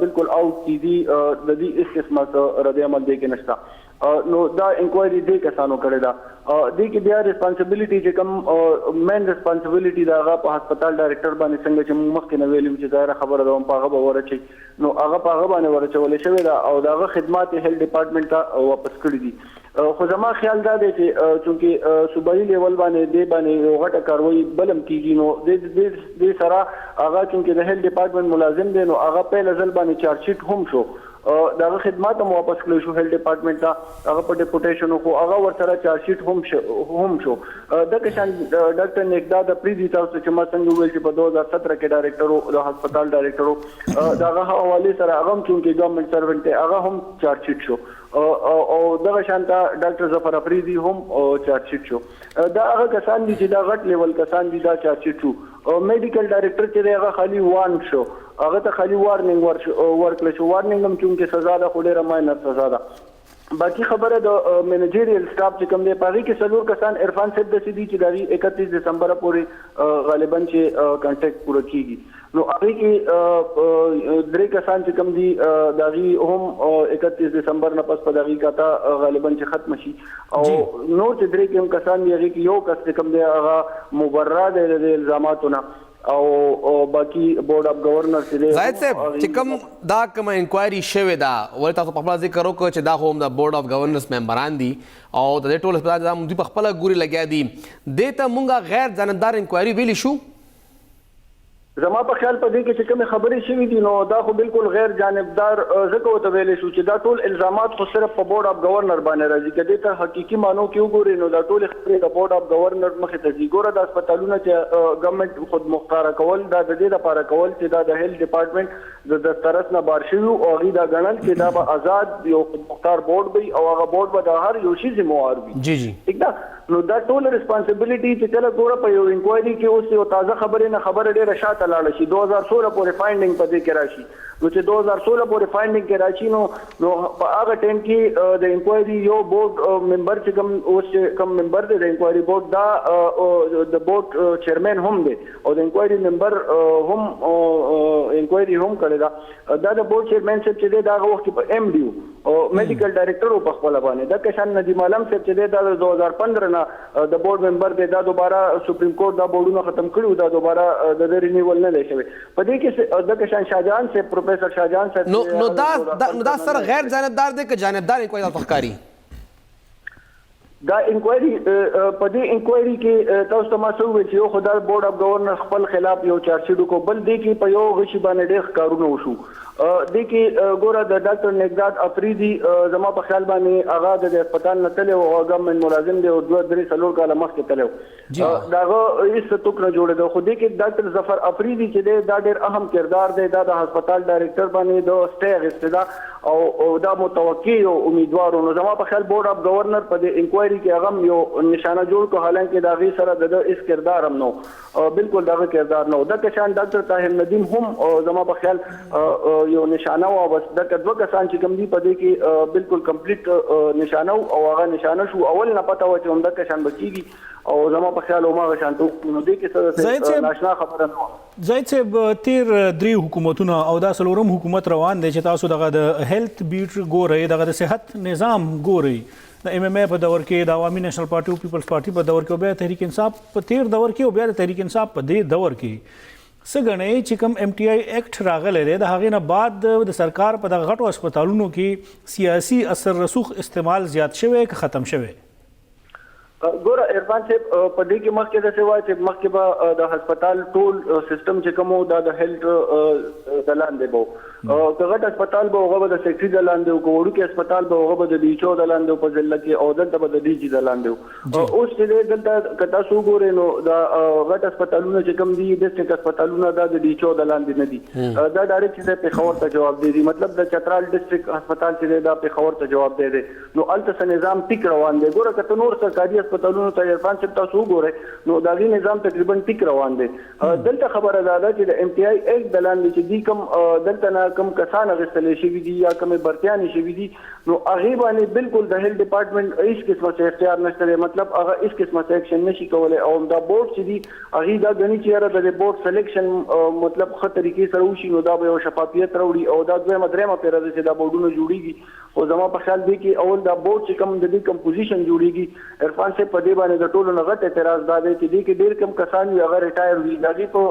بالکل آوټ دي، د دې هیڅ قسمه څه رد عمل دې کې نشته. نو دا انکوایري دې کسانو کړې ده. دې کې بیا ریسپانسیبিলিټي چې کوم مین ریسپانسیبিলিټي دا هغه په هسپتال ډایرکټر باندې څنګه چې موږ مخکې نه ویلي چې ظاهره خبره ده په هغه به ورچي، نو هغه په هغه باندې ورچول شوې ده او د هغه خدمات هیلث ډپارټمنټ ته واپس کړي دي. خو زما خیال دا دی چې چونکې صوبایي لیول باندې دې باندې یو غټه کاروایی بلم کیږي، نو دې سره هغه چونکې د هیلث ډپارټمنټ ملازم دی نو هغه پهله ځل باندې چارج شیټ هم شو، د هغه خدمات هم واپس کړی شو هیلث ډپارټمنټ ته، هغه په ډیپوټیشن خو هغه ورسره چارج شیټ هم شو. دغه شان ډاکټر نیکداد اپریدي تاسو چې ما څنګه وویل چې په 2017 کې ډایرکټر و، د هسپتال ډایرکټر و، د هغه حوالې سره هغه هم چونکې ګورنمنټ سرونټ دی هغه هم چارج شیټ شو. او دغه شان ته ډاکټر ظفر افریدي هم چارج شیټ شو. دا هغه کسان دي چې دا غټ لیول کسان دي، دا چارج شیټ شو. میډیکل ډایرکټر چې دی هغه خالي وان شو، هغه ته خالي وارنینګ ورکړل شو. وارنینګ هم چونکې سزا ده خو ډېره ماینر سزا ده. باقي خبره د منیجریل سټاف چې کوم دی په هغې کې 4 کسان عرفان صاحب داسې دي چې د هغې 31 دسمبر پورې غالبا چې کانټریکټ پوره کېږي، نو هغې کې 3 کسان چې کوم دي د هغې هم 31 دسمبر نه پس په د هغې کاته غالبا چې ختمه شي. او نور چې 3 کوم کسان دي هغې کې یو کس چې کوم دی هغه مبرا دی د دې الزاماتو نه، او باقي بورډ اف ګورنر چې دی زاهد صاحب چې کوم دا کومه انکوایري شوې ده، ولې تاسو په خپله ذکر وکړ چې دا خو هم د بورډ اف ګورنرز ممبران دي او د دې ټول هسپتال نظام دوی په خپله ګوري لګیا دي، دې ته مونږ غیر جانبدار انکوایري ویلی شو؟ زما په خیال په دې کې چې کومې خبرې شوې دي نو دا خو بالکل غیر جانبدار ځکه ورته ویلی شو چې دا ټول الزامات خو صرف په بورډ اف ګورنر باندې راځي. که دې ته حقیقي معنو کې وګورې نو دا ټولې خبرې د بورډ اف ګورنر مخې ته ځي. ګوره دا هسپتالونه چې ګورنمنټ خود مختاره کول دا د دې لپاره کول چې دا د هیلث ډپارټمنټ د دسترس نه بار شوي او هغوی دا ګڼل چې دا به ازاد یو خودمختار بورډ وي او هغه بورډ به د هر یو شي ذمهوار وي. جی جی ټیک ده. نو دا ټول ریسپانسیبিলিټي چې کله ګوره په یو انکوایري کې اوس یو تازه خبرې نه خبره ډېره شاته لاړه شي، 2016 پورې فایندینګ په دې کې راشي، نو چې 2016 پورې فایندینګ کې راشي نو په هغه ټایم کې د انکوایري یو بورډ ممبر چې کوم اوس چې کوم ممبر دی د انکوایري بورډ، دا د بورډ چیرمن هم دی او د انکوایري ممبر هم انکوایري هم کړې ده. دا د بورډ چیرمن صاحب چې دی دا هغه وخت کې په ایم ډي او میډیکل ډایرکټر په خپله باندې. دا کشان ندیم عالم صاحب چې دی دا د 2015 نه د بورډ ممبر دی، دا دوباره سپریم کورټ دا بورډونه ختم کړي وو، دا دوباره د ده رینیول نه دی شوی. په دې کې د کشان شاهجهان صاحب، پروفیسر شاهجهان صاحب، نو دا سره غیر جانبدار دی که جانبدار انکوایري تاسو ښکاري؟ دا انکوایري په دې انکوایري کې تاسو ته ما څه وویل چې یو خو دا بورډ اف ګورنر خپل خلاف یو چارج شیټ وکړو، بل دې کې په یو غشي باندې ډېر ښکارونه وشو. دې کې ګوره د ډاکټر نیکزاد افریدي زما په خیال باندې هغه د هسپتال نه تللی و، هغه ګورنمنټ ملازم دی او 2 3 4 کاله مخکې تللی و، د هغه هېڅ توک نه جوړېده. خو دې کې ډاکټر ظفر افریدي چې دی دا ډېر اهم کردار دی، دا د هسپتال ډایرکټر باندې د سټې اخیستې ده او دا متوقع یو امیدوار و. نو زما په خیال بورډ اف ګورنر په دې انکوایري کې هغه هم یو نشانه جوړ کړو، حالانکه د هغې سره د ده هېڅ کردار هم نه و، بالکل د هغه کردار نه و. دغه شان ډاکټر طاهر ندیم هم زما په خیال یو نشانه وه. بس دغه 2 کسان چې کوم دي په دې کې بالکل کمپلیټ نشانه و او هغه نشانه شو. اول نه پته وه چې همدغه شان به کېږي. او زما په خیال هماغه شان ټوک نو دې کې څه ناشنا خبره نه وه. زاهد صاحب، تیر درې حکومتونه او دا څلورم حکومت روان دی چې تاسو دغه د هیلث بیټ ګورئ، دغه د صحت نظام ګورئ، د ایم ایم ای په دور کې، د عوامي نېشنل پارټي او پیپلز پارټي په دور کې، او بیا تحریک انصاف په تیر دور کې، او بیا د تحریک انصاف په دې دور کې، څه ګڼئ چې کوم ایم ټي آی اکټ راغلی دی، د هغې نه بعد د سرکار په دغه غټو هسپتالونو کې سیاسي اثر رسوخ استعمال زیات شوی که ختم شوی؟ ګوره عرفان صاحب، په دې کې مخکې داسې وه چې مخکې به د هسپتال ټول سیستم چې کوم دا د هیلت د لاندې به وو، که غټ هسپتال به هغه به د سیکرټري د لاندې وو، که وړوکی هسپتال به هغه به د ډي ایچ او د لاندې وو په ضلع کې، او دلته به د ډي جي د لاندې وو. اوس چې دی دلته که تاسو وګورئ نو دا غټ هسپتالونه چې کوم دي، ډسټرکټ هسپتالونه، دا د ډي ایچ او د لاندې نه دي، دا ډایرکټ چې دی پېښور ته جواب دی دي. مطلب د چترال ډسټرکټ هسپتال چې دی دا پېښور ته جواب دی دی، نو هلته څه نظام ټیک روان دی. ګوره که ته نور سرکاري هسپتالونو ته عرفان صاحب تاسو وګورئ نو د هغې نظام تقریبا ټیک روان دی. دلته خبره دا ده چې د ایم ټي آی اکټ د لاندې چې دی کوم دلته نه کوم کسان اخیستل شوي دي یا کومې برتیانې شوي دي، نو هغې باندې بالکل د هیلت ډپارټمنټ هیڅ قسمه څه اختیار نشته دی. مطلب هغه هیڅ قسمه څه اکشن نشي کولی. او دا بورډ چې دي هغې دا ګڼي چې یاره د دې بورډ سلیکشن مطلب ښه طریقې سره وشي نو دا به یو شفافیت راوړي، او دا دویمه درېیمه پیره ده چې دا بورډونه جوړیږي. خو زما په خیال دی کې اول دا بورډ چې کوم د دې کمپوزیشن جوړیږي عرفان صاحب، په دې باندې د ټولو نه غټ اعتراض دا دی چې دې کې ډېر کم کسان وي هغه ریټایر وي، د هغې په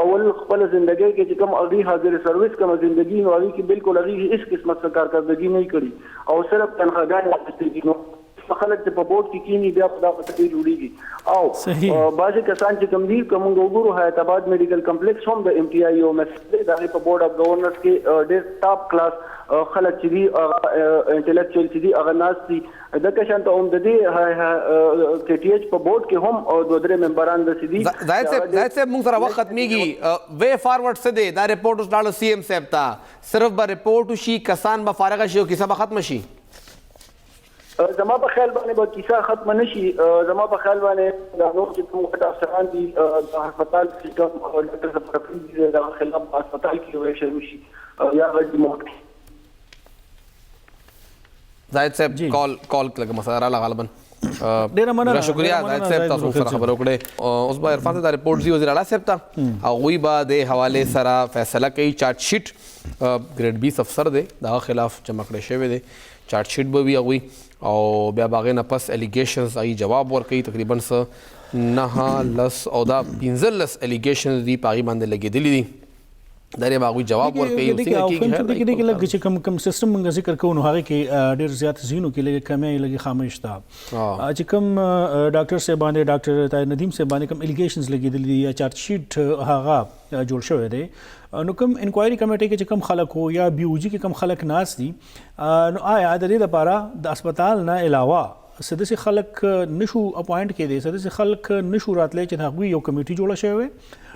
اول خپله زندګۍ کې چې کوم هغوی حاضر سروس کومه زندګي، نو هغې کې بالکل هغوی هېڅ قسمه څه کارکردګي نه کړي او صرف تنخواګانې اخیستې دي. نو خلک چې په بورډ کې کینی بیا په دا مسلې جوړیږي. او بعضې کسان چې کوم دي، که موږ وګورو حیات آباد میډیکل کمپلیکس هم د ایم ټي آی یو مسله دی، د هغې په بورډ اف ګورنرز کې ډېر ټاپ کلاس خلک چې دي، هغه انټلیکچوال چې دي هغه ناست دي. دغه شان ته هم د دې کې ټي ایچ په بورډ کې هم دوه درې ممبران داسې دي. زاهد صاحب، زاهد صاحب، موږ سره وخت ختمېږي، وی فارورډ څه دی؟ دا رپورټ اوس لاړو سی ایم صاحب ته، صرف به رپورټ وشي، کسان به فارغه شي او کیسه به ختمه شي؟ زما په خیال باندې به کیسه ختمه نه شي. زما په خیال باندې دا نور چې کوم غټ افسران دي، د هسپتال چې کوم ډاکټر ظفر افریدي دی، د هغه خلاف په هسپتال کې یو ایکشن وشي یا هغه ډیموټ کړي. زاهد صاحب، کال لږه مسله راغله غالبا. ډیره مننه، شکریہ زاهد صاحب، تاسو سره خبرې وکړې. اوس به عرفان دا رپورټ زی وزیر اعلی صاحب ته، هغوی به د حوالې سره فیصله کوي. چارج شیټ ګریډ 20 افسر دی، د هغه خلاف جمع کړی شوی دی، چارج شیټ به وي هغوی، او بیا به هغې نه پس الیګیشنز هغوی جواب ورکوي. تقریبا څه 9، 10 او دا 15 الیګیشنز دي په هغې باندې لګېدلي دي، دا به هغوی جواب ورکوي. او څنګه کېږي؟ دې کې لږ چې کوم کوم سیستم موږ ذکر کوو نو هغه کې ډېر زیات ځینو کې لږ کمی لږ خاموش ده چې کوم ډاکټر صاحب باندې، ډاکټر طاهر ندیم صاحب باندې کوم الیګیشنز لګېدلي دي یا چارج شیټ هغه جوړ شوی دی، نو کوم انکوایري کمیټې کې چې کوم خلک وو یا بي او جي کې کوم خلک ناست دي، نو آیا د دې لپاره د هسپتال نه علاوه څه داسې خلک نشو اپوینټ کېدی، څه داسې خلک نشو راتلی چې د هغوی یو کمیټي جوړه شوې وي؟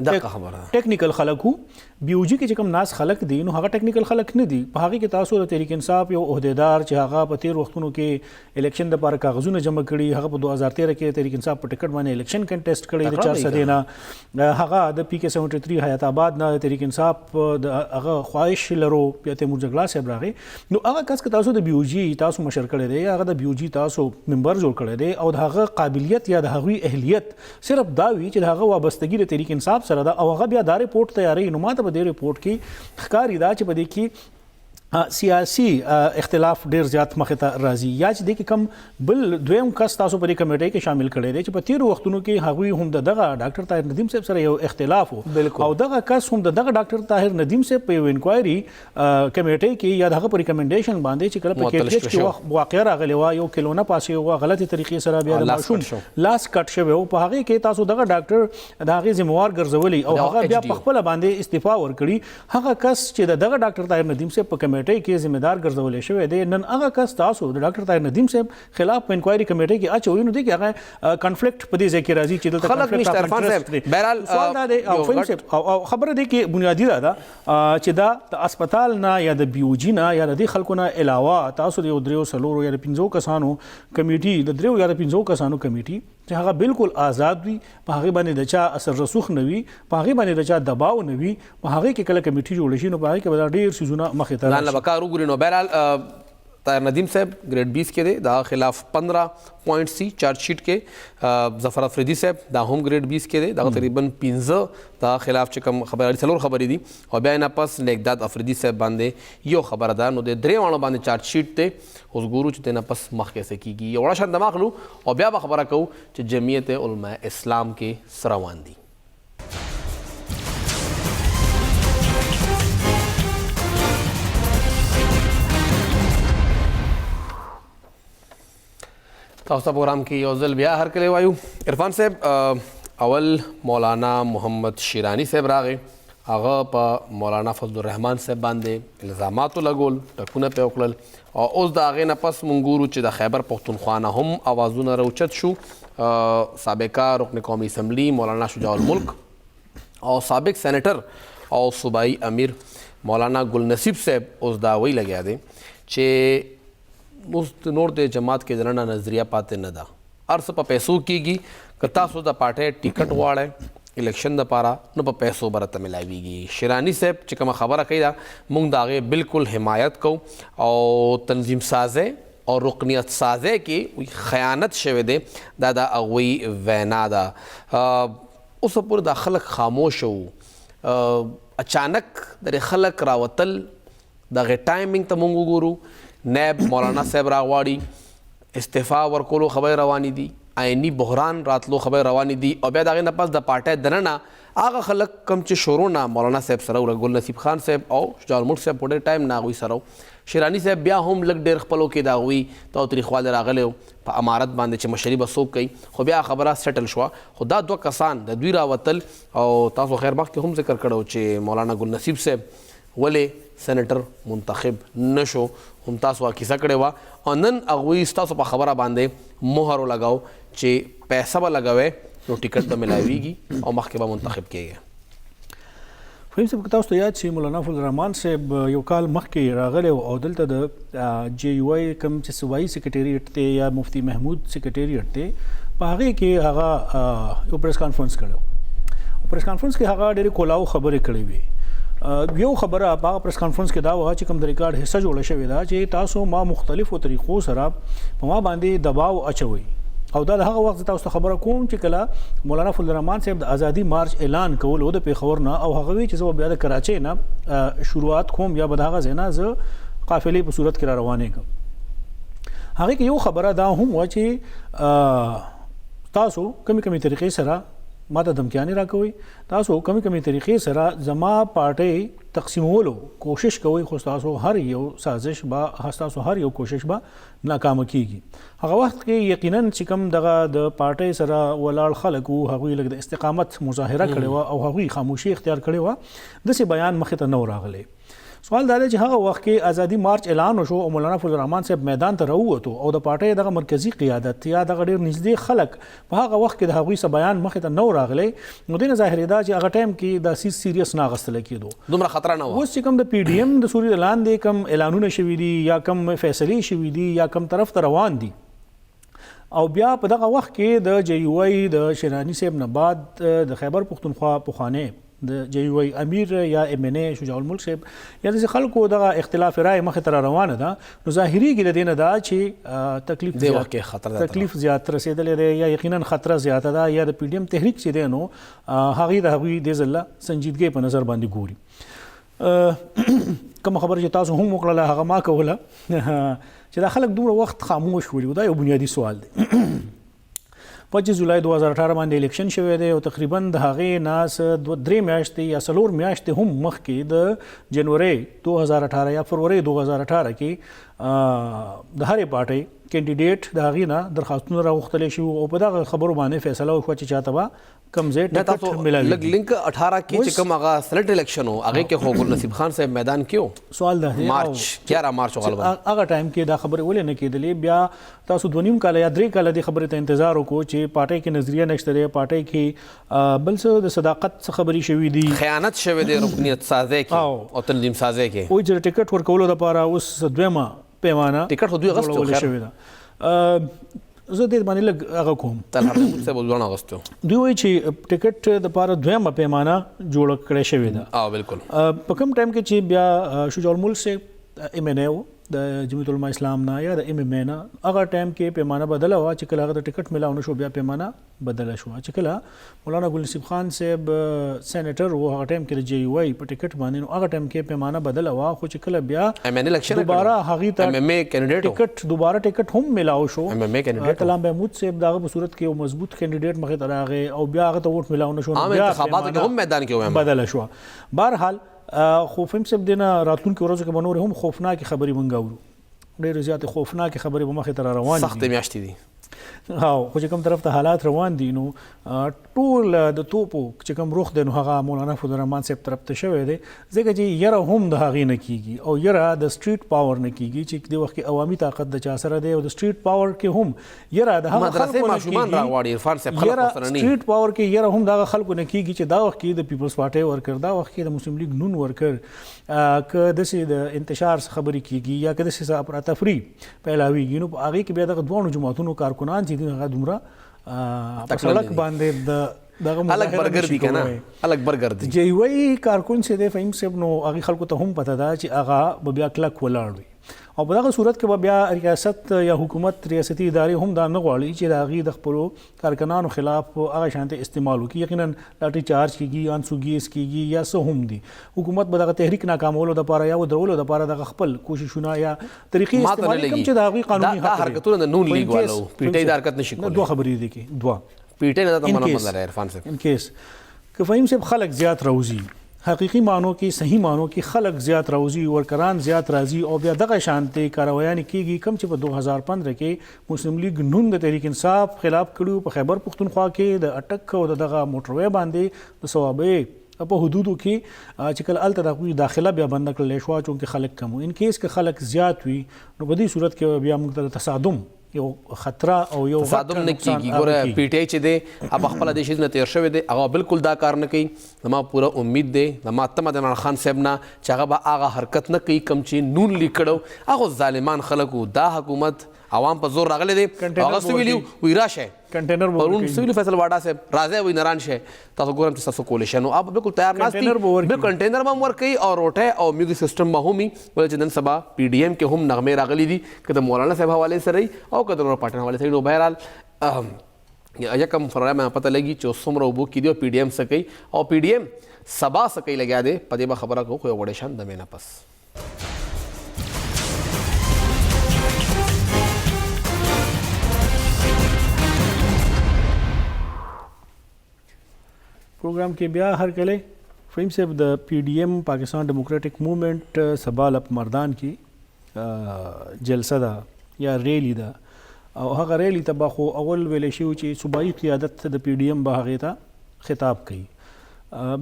دغه خبره ده، ټیکنیکل خلک وو. بي او جي کې چې کوم ناس خلک دي نو هغه ټیکنیکل خلک نه دي. په هغې کې تاسو د تحریک انصاف یو عهدیدار چې هغه په تیر وختونو کې الیکشن دپاره کاغذونه جمع کړي، هغه په 2013 کې تحریک انصاف په ټکټ باندې الیکشن کنټیسټ کړی د 400 نه، هغه د پی کې 73 حیات آباد نه د تحریک انصاف د هغه خواهش لرو، بیا تیمور جګړا صاحب راغی، نو هغه کس که تاسو د بي او جي تاسو مشر کړی دی، هغه د بي او جي تاسو ممبر جوړ کړی دی، او د هغه قابلیت یا د هغوی اهلیت صرف دا وي چې د هغه وابستګي د تحریک انصاف سره ده او هغه بیا دا رپورټ تیاروي، نو ماته په دې رپورټ کې ښکاري دا چې په دې کې سیاسي اختلاف ډیر زیات مخې ته راځي، یا چې دې کې کوم بل دویم کس تاسو په دې کمیټۍ کې شامل کړی دی چې په تیرو وختونو کې هغوی هم د دغه ډاکټر طاهر ندیم صاحب سره یو اختلاف و، او دغه کس هم د دغه ډاکټر طاهر ندیم صاحب په یو انکوایري کمیټۍ کې یا د هغه په ریکمنډیشن باندې چې کله په کې ټي ایچ کې وخت واقعه راغلې وه، یو کلونه پاسې وه، غلطې طریقې سره بیا د ماشوم لاس کټ شوی و، په هغې کې تاسو دغه ډاکټر د هغې ذمهوار ګرځولی او هغه بیا په خپله باندې استعفا ورکړي. هغه کس چې د دغه ډاکټر طاهر ندیم صاحب په کمیټۍ کې ذمہ دار ګرځول شوی دی، نن هغه کس تاسو د ډاکټر طاهر ندیم صاحب خلاف په انکوایري کمیټۍ کې اچوي، نو دې کې هغه کنفلیکټ په دې ځای کې راځي چې دلته خلک نشته. عرفان صاحب، بهرحال سوال دا دی او فهیم صاحب، او خبره دې کې بنیادي دا ده چې دا د هسپتال نه یا د بي او جي نه یا د دې خلکو نه علاوه تاسو د یو دریو څلورو یا د پنځو کسانو کمیټي، د دریو یا د پنځو کسانو کمیټي چې هغه بالکل آزاد وي، په هغې باندې د چا اثر رسوخ نه وي، په هغې باندې د چا دباو نه وي، په هغې کې کله کمیټي جوړه شي نو په هغې کې به دا ډېر څیزونه مخې ته ځان له به کار وګوري. نو بهرحال طاهر ندیم صاحب ګریډ 20 کې دی، د هغه خلاف 15 پوینټس دي چارج شیټ کې. ظفر افریدي صاحب دا هم ګریډ 20 کې دی، دغه تقریبا 5 د هغه خلاف چې کوم خبره څلور خبرې دي، او بیا نه پس نیکداد افریدي صاحب باندې یو خبره ده. نو د درې واړو باندې چارج شیټ دی. اوس ګورو چې د نه پس مخکې څه کېږي. یو وړه شان دمه اخلو او بیا به خبره کوو چې جمعیت علماء اسلام کې څه روان دي. تاسو ته پروګرام کې یو ځل بیا هرکلی وایو. عرفان صاحب، اول مولانا محمد شیرانی صاحب راغی، هغه په مولانا فضل الرحمن صاحب باندې الزامات ولګول، ټکونه پې وکړل، او اوس د هغې نه پس مونږ ګورو چې د خیبر پښتونخوا نه هم اوازونه راوچت شو. سابقه رکن قومي اسمبلی مولانا شجاع الملک او سابق سینیټر او صوبایي امیر مولانا ګل نصیب صاحب اوس دا وایي لګیا دی چې اوس نور د جماعت کې دننه نظریه پاتې نه ده، هر څه په پیسو کیږي. که تاسو د پارټۍ ټیکټ غواړئ الیکشن دپاره نو په پیسو به راته ملاویږي. شیرانی صاحب چې کومه خبره کوي ده مونږ د هغې بالکل حمایت کوو، او تنظیم سازی او رکنیت سازی کې خیانت شوی دی، دا د هغوی وینا ده. اوسه پورې دا خلک خاموشه وو، اچانک د خلک راوتل، دغه ټایمینګ ته مونږ وګورو. نیب مولانا صاحب راغواړي، استعفا ورکولو خبرې روانې دي، آئیني بحران راتلو خبرې روانې دي، او بیا د هغې نه پس د پارټۍ دننه هغه خلک کوم چې شروع نه مولانا صاحب سره وو، ګل نصیب خان صاحب او شجاع الملک صاحب په ډېر ټایم نه هغوی سره وو. شیرانی صاحب بیا هم لږ ډېر خپلو کې د هغوی تاوتریخوالی راغلی و په امارت باندې چې مشري به څوک کوي، خو بیا خبره سیټل شوه. خو دا دوه کسان د دوی راوتل، او تاسو خیر مخکې هم ذکر کړو چې مولانا ګل نصیب صاحب ولې سېنېټر منتخب نشو، هم تاسو کیسه کړې وه، او نن هغوی ستاسو په خبره باندې مهر ولګاو چې پیسه به لګوي نو ټیکټ به ملاویږي او مخکې به منتخب کېږي. فهیم صاحب، که تاسو ته یاد شي مولانا فضل الرحمن صاحب یو کال مخکې راغلی او دلته د جې یو آی کوم چې صوبایي سیکرټریټ دی یا مفتي محمود سیکرټریټ دی، په هغې کې هغه یو پریس کانفرنس کړی و. پریس کانفرنس کې هغه ډېرې کولاو خبرې کړې وې. یو خبره په هغه پریس کانفرنس کې دا وه چې کوم د ریکارډ حصه جوړه شوې ده چې تاسو ما مختلفو طریقو سره په ما باندې دباو اچوئ، او دا د هغه وخت تاسو ته خبره کوم چې کله مولانا فضل الرحمن صاحب د ازادي مارچ اعلان کولو د پېښور نه، او هغه وی چې زه بیا د کراچۍ نه شروعات کوم یا به د هغه ځای نه زه قافلې په صورت کې را روانېږم. هغې کې یو خبره دا هم وه چې تاسو کمې کمې طریقې سره ما ته دمکیانې راکوئ، تاسو کمې کمې طریقې سره زما پارټۍ تقسیمولو کوشش کوئ، خو ستاسو هر یو سازش به، ستاسو هر یو کوشش به ناکامه کیږي. هغه وخت کې یقینا چې کوم دغه د پارټۍ سره ولاړ خلک وو هغوی لږ د استقامت مظاهره کړې وه او هغوی خاموشي اختیار کړې وه، داسې بیان مخې ته نه و راغلی. سوال دا دی چې هغه وخت کې ازادي مارچ اعلان وشو او مولانا فضل الرحمن صاحب میدان ته راووتو او د پارټۍ دغه مرکزي قیادت یا دغه ډېر نږدې خلک په هغه وخت کې د هغوی څه بیان مخې ته نه و راغلی، نو دې نه ظاهرېده چې هغه ټایم کې دا څیز سیریس نه اخیستل کېدو، دومره خطر نه وه. اوس چې کوم د پي ډي ایم د سوري د لاندې کوم اعلانونه شوي دي یا کوم فیصلې شوي دي یا کوم طرف ته روان دي، او بیا په دغه وخت کې د جې یو آی د شیراني صاحب نه بعد د خیبر پښتونخوا پخوانی د جې یو آی امیر یا ایم ان ای شجاع الملک صاحب یا داسې خلکو دغه اختلاف رائے مخې ته را روانه ده، نو ظاهرېږي د دې نه دا چې تکلیف زیات رسېدلی دی یا یقینا خطره زیاته ده، یا د پي ډي ایم تحریک چې دی نو هغې د هغوی دې ځل سنجیدګۍ په نظر باندې ګوري. کومه خبره چې تاسو هم وکړله هغه ما کوله چې دا خلک دومره وخت خاموش ولي، دا یو بنیادي سوال دی. 25 جولای 2018 باندې الیکشن شوی دی او تقریبا د هغې نه څه 2-3 میاشتې یا 4 میاشتې هم مخکې د جنورۍ 2018 یا فرورۍ 2018 کې د هرې پارټۍ کینډیډیټ د هغې نه درخواستونه راغوښتلی شو او په دغه خبرو باندې فیصله وشوه چې چاته به کوم ځای ټکټ ملاویږي. لږ لینک 18 کې چې کوم هغه سېنېټ الیکشن و هغې کې خو ګل نصیب خان صاحب میدان کې و. سوال دا دی مارچ 11 مارچ غالباً هغه ټایم کې دا خبرې ولې نه کېدلې؟ بیا تاسو 2.5 کاله یا 3 کاله دې خبرې ته انتظار وکړو چې پارټۍ کې نظریه نشته دی، پارټۍ کې بل څه د صداقت څه خبرې شوې دي، خیانت شوی دی رکنیت سازی کې او تنظیم سازی کې. وایي چې د ټکټ ورکولو دپاره اوس دویمه پیمانه ټکټ خو دوی اخیستی و، جوړول خیر. شوې ده. زه دې باندې لږ هغه کوم. طلحه محمود صاحب دواړه اخیستی و. دوی وایي چې ټکټ دپاره دویمه پیمانه جوړه کړې شوې ده. بالکل. په کوم ټایم کې چې بیا شجاع الملک صاحب ایم ان ای و د جمعیت علماء اسلام نه یا د ایم ایم ای نه، هغه ټایم کې پیمانه بدله وه چې کله هغه ته ټکټ ملاو نه شو بیا پیمانه بدله شوه. چې کله مولانا ګل نصیب خان صاحب سېنیټر وو هغه ټایم کې د جی یو آی په ټکټ باندې، نو هغه ټایم کې پیمانه بدله وه. خو چې کله بیا دوباره هغې ته ټکټ دوباره ټکټ هم ملاو شو، کلام محمود صاحب دغه په صورت کې یو مضبوط کینډیډیټ مخې ته راغی او بیا هغه ته ووټ ملاو نه شو، نو بیا پیمانه بدله شوه. بهرحال خو فهم صاحب دینه راتلونکو ورځو کې به نور هم خوفناکې خبرې مونږ اورو، ډېرې زیاتې خوفناکې خبرې به مخې ته را روانې دي، سختې میاشتې دي. او خو چې کوم طرف ته حالات روان دي نو ټول د توپو چې کوم رخ دی نو هغه مولانا فضل الرحمن صاحب طرف ته شوی دی، ځکه چې یره هم د هغې نه کیږي او یره د سټریټ پاور نه کیږي چې د وخت کې عوامي طاقت د چا سره دی، او د سټریټ پاور کې هم یره د هغه خلکو نه کیږي، یره سټریټ پاور کې یره هم د هغه خلکو نه کیږي چې دا وخت کې د پیپلز پارټۍ ورکر، دا وخت کې د مسلم لیګ نون ورکر، که داسې د انتشار څخه خبرې کیږي یا که داسې څه افراتفري پیلاویږي نو په هغې کې بیا دغه دواړو جماعتونو کارکنان چې دي هغه دومره په سړک باندې د دغه الګ برګر دي کنه، الګ برګر دي. جی وی کارکون چې دی فهیم صاحب، نو هغې خلکو ته هم پته ده چې هغه به بیا کلک ولاړ وي، او په دغه صورت کې به بیا ریاست یا حکومت ریاستي ادارې هم دا نه غواړي چې د هغې د خپلو کارکنانو خلاف هغه شانته استعمال وکړي. یقینا لاټي چارج کیږي، آنسو ګیس کیږي یا څه هم دي، حکومت به دغه تحریک ناکامولو دپاره یا ودرولو دپاره دغه خپل کوششونه یا طریقې استعمالوي کوم چې د هغوی قانوني حق دی. دا حرکتونه د نون لیګ والو پی ټی دا حرکت نشي کولی. دوه خبرې دي کې، دوه پی ټی نه دا منه لري عرفان صاحب. ان کیس که فهیم صاحب خلک زیات راوځي، حقیقي معنو کې صحیح معنو کې خلک زیات راوځي، ورکران زیات راځي او بیا دغه شانتې کاروایانې کیږي کوم چې په 2015 کې مسلم لیګ نون د تحریک انصاف خلاف کړي په خیبر پښتونخوا کې د اټک او د دغه موټروی باندې د صوابۍ په حدودو کې چې کله هلته د هغوی داخله بیا بنده کړلی شوه چونکې خلک کم وو. ان کیس که خلک زیات وي نو په دې صورت کې بیا موږ ته د تصادم یو خطر او یو تصادم نه کیږي. ګوره پی ټی چې دی هغه خپله دې شیز نه تېر شوی دی، هغه بالکل دا کار نه کوي. زما پوره امید دی، زما تمه د عمران خان صاحب نه چې هغه به هغه حرکت نه کوي کوم چې نون لیک کړو. هغه ظالمان خلک وو، دا حکومت عوام په زور راغلی دی. هغه څه ویلي وي راشه کنټینر پرون څه ویلي فیصل واډا صاحب راځئ وایي نران شئ، تاسو ګورم چې تاسو کولی شئ. نو هغه بالکل تیار ناست دي، بالکل کنټینر به هم ورکوي او روټۍ او میوزیک سیسټم به هم وي. ولې چې نن سبا پی ډي ایم کې هم نغمې راغلي دي، که د مولانا صاحب حوالې سره وي او که د نورو پارټیانو حوالې سره وي. نو بهرحال یکم فروری مې پته لګي چې اوس څومره اوبو کې دي او پی ډي ایم څه کوي او پی ډي ایم سبا څه کوي لګیا دی، په دې به خبره کوو خو یو وړې شان دمې نه پس. پروګرام کې بیا هر کله فهیم صاحب د پی ډي ایم پاکستان ډیموکراټک موومنټ سبا لپ مردان کې جلسه ده یا ریلی ده، او هغه ریلی ته به خو اول ویل شي چې صوبایي قیادت د پی ډي ایم به هغې ته خطاب کوي،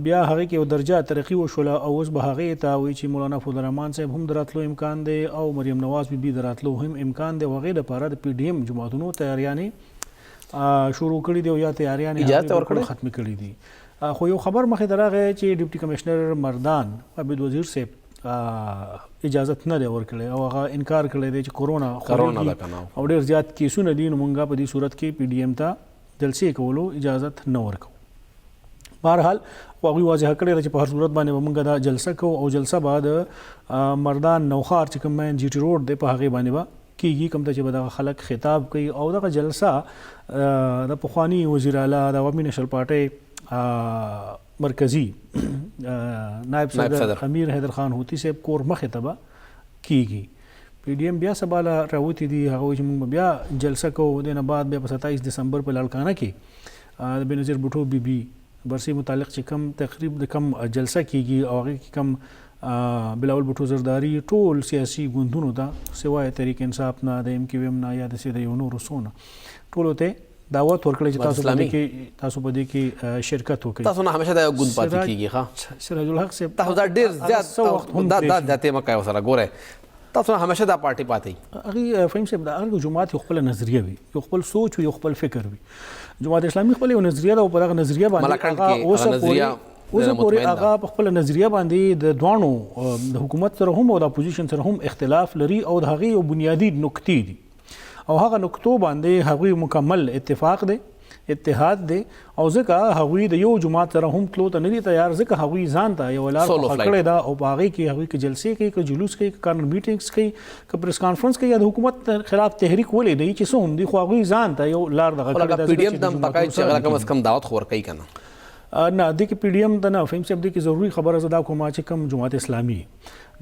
بیا هغې کې یو درجه ترقي وشوله او اوس به هغې ته وایي چې مولانا فضل الرحمن صاحب هم د راتلو امکان دی او مریم نواز بي بي د راتلو هم امکان دی، او هغې دپاره د پی ډي ایم جماعتونو تیاریانې شروع کړي دي او یا تیاریانې هغې ختمې کړي دي. خو یو خبر مخې ته راغی چې ډپټي کمشنر مردان عابد وزیر صاحب اجازت نه دی ورکړی او هغه انکار کړی دی چې کورونا خورېږي او ډېر زیات کیسونه دي، نو مونږ په دې صورت کې پی ډي ایم ته جلسې کولو اجازت نه ورکوو. بهرحال خو هغوی واضح کړې ده چې په هر صورت باندې به مونږ دا جلسه کوو او جلسه به د مردان نوښار چې کوم مین جی ټي روډ دی په هغې باندې به کیږي، کوم ته چې به دغه خلک خطاب کوي. او دغه جلسه د پخواني وزیر اعلی د عوامي نشل پارټۍ مرکزی نائب صدر امیر حیدر خان هوتی صاحب کور مخې ته به کیږي. پی ډي ایم بیا سبا له راوتي دي، هغه وایي چې موږ به بیا جلسه کوو. دې نه بعد بیا په 27 دسمبر په لاړکانه کې د بېنظیر بوټو بي بي برسي متعلق چې کم تقریب د کم جلسه کیږي او هغې کې کم بلاول بوټو زرداری ټول سیاسي ګوندونو ته سوای تحریک انصاف نه، د ایم کیو ایم نه یا داسې د یو نورو څو نه ټولو ته دعوت ورکړی چې تاسو په دې کې شرکت وکړئ. تاسو نه همیشه دا یو ګوند پاتې کیږي. ښه سراج الحق صاحب تاسو دا ډېر زیات دا دا زیاتې مه کوئ ورسره ګورئ، تاسو نه همیشه دا پارټي پاتې. هغې فهیم صاحب د هر جماعت یو خپله نظریه وي، یو خپل سوچ وي، یو خپل فکر وي. جماعت اسلامي خپله یو نظریه ده او په دغه نظریه باندې هغه اوسه پورې هغه په خپله نظریه باندې د دواړو د حکومت سره هم او د اپوزیشن سره هم اختلاف لري او د هغې یو بنیادي نکتې دي او هغه نکتو باندې هغوی مکمل اتفاق دی. اتحاد دی او ځکه هغوی د یو جماعت سره هم تلو ته نه دي تیار، ځکه هغوی ځان ته یوه لار خوښه کړې ده او په هغې کې هغوی که جلسې کوي، که جلوس کوي، که کارنر میټینګز کوي، که پریس کانفرنس کوي یا د حکومت خلاف تحریک ولې دی چې څه هم دي، خو هغوی ځان ته یو لار دغه کړې ده. پي ډي ایم ته هم پکار چې هغه کم از کم دعوت خو ورکوي که نه؟ نه، دې کې پي ډي ایم ته نه فهیم صاحب، دې کې ضروري خبره زه دا کوم چې کوم جماعت اسلامي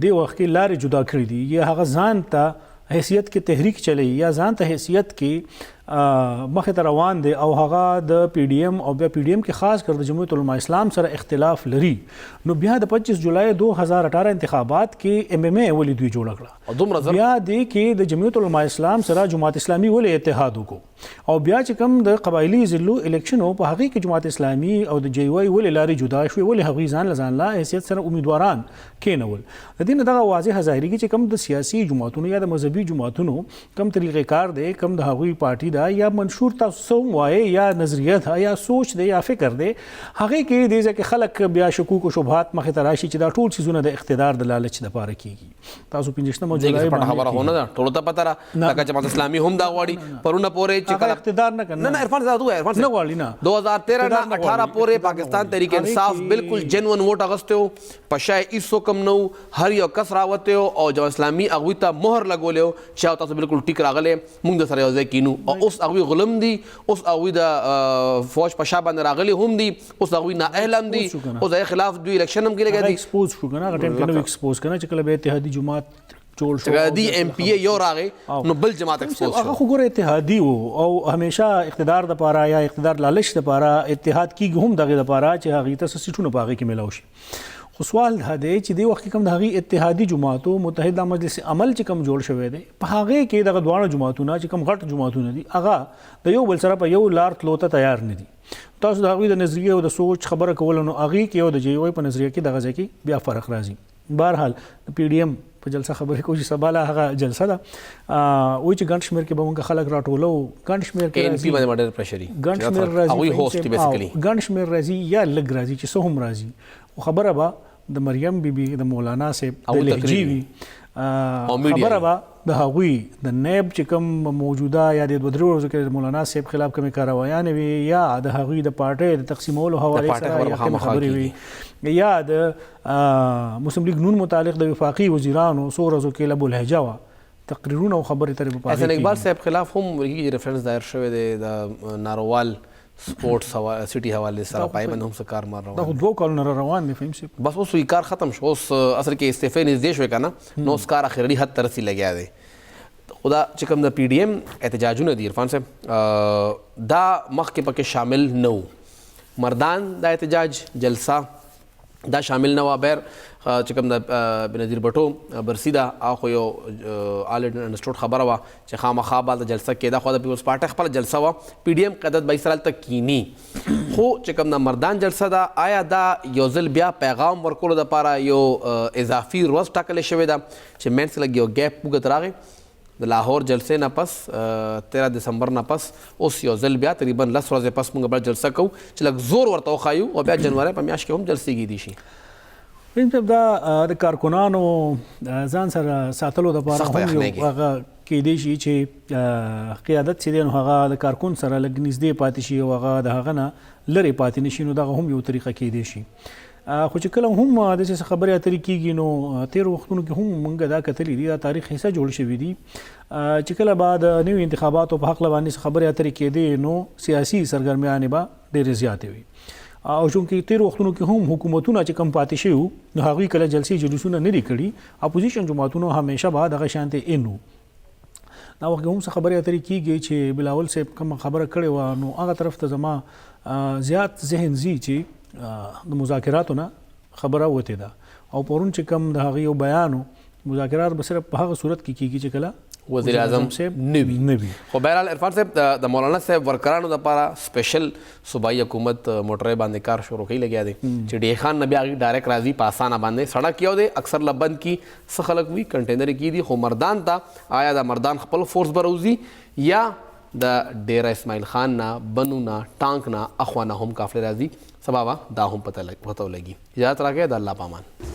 دې وخت کې لارې جدا کړې دي، یا هغه ځان ته حیثیت کې تحریک چلی یا ځان ته حیثیت کې مخې ته روان دی او هغه د پي ډي ایم او بیا پي ډي ایم کې خاص کر د جمعیت علماء اسلام سره اختلاف لري، نو بیا د 25 جولای 2018 انتخابات کې ایم ایم ای ولې دوی جوړه کړه، بیا دې کې د جمعیت علماء اسلام سره جماعت اسلامي ولې اتحاد وکړو، او بیا چې کوم د قبایلی ضلعو الیکشن په هغې کې جماعت اسلامي او د جي وای ولې لارې جدا شوې، ولې هغوی ځان له ځان له حیثیت سره امیدواران کېنول. د دې نه دغه واضح ظاهرېږي چې کوم د سیاسي جماعتونو یا د مذهبي جماعتونو کوم طریقې کار دی، کوم د هغوی پارټي ده یا منشور تاسو څه هم وایئ یا نظریه ده یا سوچ دی یا فکر دی، هغې کې دې ځای کې خلک بیا شکوک او شبهات مخې ته راشي چې دا ټول څیزونه د اقتدار د لالچ دپاره کېږي. تاسو 25 جولای باندې خبره خو نه ده، ټولو ته پته ده، لکه جماعت اسلامي هم دا غواړي پرونه پورې چې کله اقتدار نه کنه. نه نه عرفان زاد وای، عرفان نه غواړي نه. 2013 نه 18 پورې پاکستان تحریک انصاف بالکل جنون ووټ اغسته و، په شای هیڅ حکم نه و، هر یو کس راوتی او جماعت اسلامي هغوی ته مهر لګولی چې تاسو بالکل ټیک راغلی، موږ د سره یو ځای کینو. او اوس هغوی غلم دي، اوس هغوی د فوج په شا باندې راغلي هم دي، اوس هغوی نااهل هم دي، اوس د خلاف دوی الیکشن هم کې لګیا دي. ایکسپوز شو کنه، هغه ټایم کې نو ایکسپوز کنه چې کله به اتحادي جماعت جوړ شو، دی ایم پی ای یو راغی نو بل جماعت ایکسپوز شو. هغه خو ګوره اتحادي وو او همیشه اقتدار د پاره یا اقتدار لالچ د پاره اتحاد کیږي هم دغه د پاره چې هغه ته سیټونه په هغه کې ملاو شي. خو سوال دا دی چې دی وخت کې کوم د هغې اتحادي جماعتو متحده مجلس عمل چې کوم جوړ شوی دی، په هغې کې دغه دواړه جماعتونه چې کوم غټ جماعتونه دي هغه د یو بل سره په یو لار تلو ته تیار نه دي. تاسو د هغوی د نظریې او د سوچ خبره کوله نو هغې کې او د جي وای په نظریه کې دغه ځای کې بیا فرق راځي. بهرحال د پي ډي ایم په جلسه خبرې کوو چې سبا له هغه جلسه ده، وایي چې ګڼ شمېر کې به موږ خلک راټولو، ګڼ شمېر کې راځي، باندې ډېر پرېشر وي، ګڼ شمېر راځي، ګڼ شمېر راځي یا لږ راځي چې څه هم راځي، خو خبره به د مریم بي بي د مولانا صاحب د لهجې وي، خبره به د هغوی د نیب چې کوم موجوده یا د 2-3 ورځو کې د مولانا صاحب خلاف کومې کاروایانې وي، یا د هغوی د پارټۍ د تقسیمولو حوالې سره یا کومې خبرې وي، یا د مسلم لیګ نون متعلق د وفاقي وزیرانو څو ورځو کې لب الهجه وه تقریرونه او خبرې ترې په احسن اقبال صاحب خلاف هم ویل کېږي ریفرنس دایر شوی دی د نارووال سپورټس سټي حوالې سره، پای باندې هم څه کار مار روان دا خو 2 کالونه را روان دي فهیم صاحب. بس اوس یې کار ختم شو، اوس اصل کې استعفی نږدې شوې که نه، نو اوس کار اخري حد ته رسي لګیا دی. خو دا چې کوم د پي ډي ایم احتجاجونه دي عرفان صاحب، دا مخکې پکې شامل نه وو. مردان دا احتجاج جلسه دا شامل نه وه. بیر چې کوم د بنظیر بټو برسي ده، هغه خو یو آل انډرسټوډ خبره وه چې خامخا به هلته جلسه کېده، خو د پیپلز پارټۍ خپله جلسه وه، پي ډي ایم قیادت به یې سره هلته کیني. خو چې کوم د مردان جلسه ده، آیا دا یو ځل بیا پیغام ورکولو دپاره یو اضافي ورځ ټاکلې شوې ده چې منځ کې لږ یو ګیپ اوږد راغی د لاهور جلسې نه پس 13 دسمبر نه پس اوس یو ځل بیا تقریبا 10 ورځې پس موږ بل جلسه کوو چې لږ زور ورته وښایو، او بیا جنورۍ په میاشت کې هم جلسې کېدی شي. فهیم صاحب دا د کارکنانو ځان سره ساتلو دپاره هم یو هغه کېدی شي چې قیادت چې دی نو هغه د کارکن سره لږ نږدې پاتې شي او هغه د هغه نه لرې پاتې نه شي، نو دغه هم یو طریقه کېدی شي. خو چې کله هم داسې څه خبرې اترې کېږي نو تېرو وختونو کې هم موږ دا کتلي دي، دا تاریخ حصه جوړ شوي دي چې کله به د نوي انتخاباتو په هکله باندې څه خبرې اترې کېدې نو سیاسي سرګرمیانې به ډېرې زیاتې وي. او چونکې تېرو وختونو کې هم حکومتونه چې کم پاتې شوي وو نو هغوی کله جلسې جلوسونه نه دي کړي، اپوزیشن جماعتونو همیشه به دغه شانتې ان وو. دا وخت کې هم څه خبرې اترې کېږي چې بلاول صاحب کومه خبره کړې وه نو هغه طرف ته زما زیات ذهن ځي چې د مذاکراتو نه خبره وتې ده، او پرون چې کوم د هغې یو بیان و، مذاکرات به صرف په هغه صورت کې کېږي چې کله وزیر اعظم نه وي. خو بهرحال عرفان صاحب د مولانا صاحب ورکرانو دپاره سپیشل صوبایي حکومت موټرې باندې کار شروع کوي لګیا دی چې ډي خان نه بیا هغوی ډایرکټ راځي په اسانه باندې. سړک یو دی اکثر له بند کی څه خلک وي کنټینر کې دي، خو مردان ته آیا د مردان خپل فورس به راوځي یا د ډیره اسماعیل خان نه، بنو نه، ټانک نه اخوا نه هم قافلې راځي، سبا به دا هم پته ولګي. اجازت راکړئ، د الله په امان.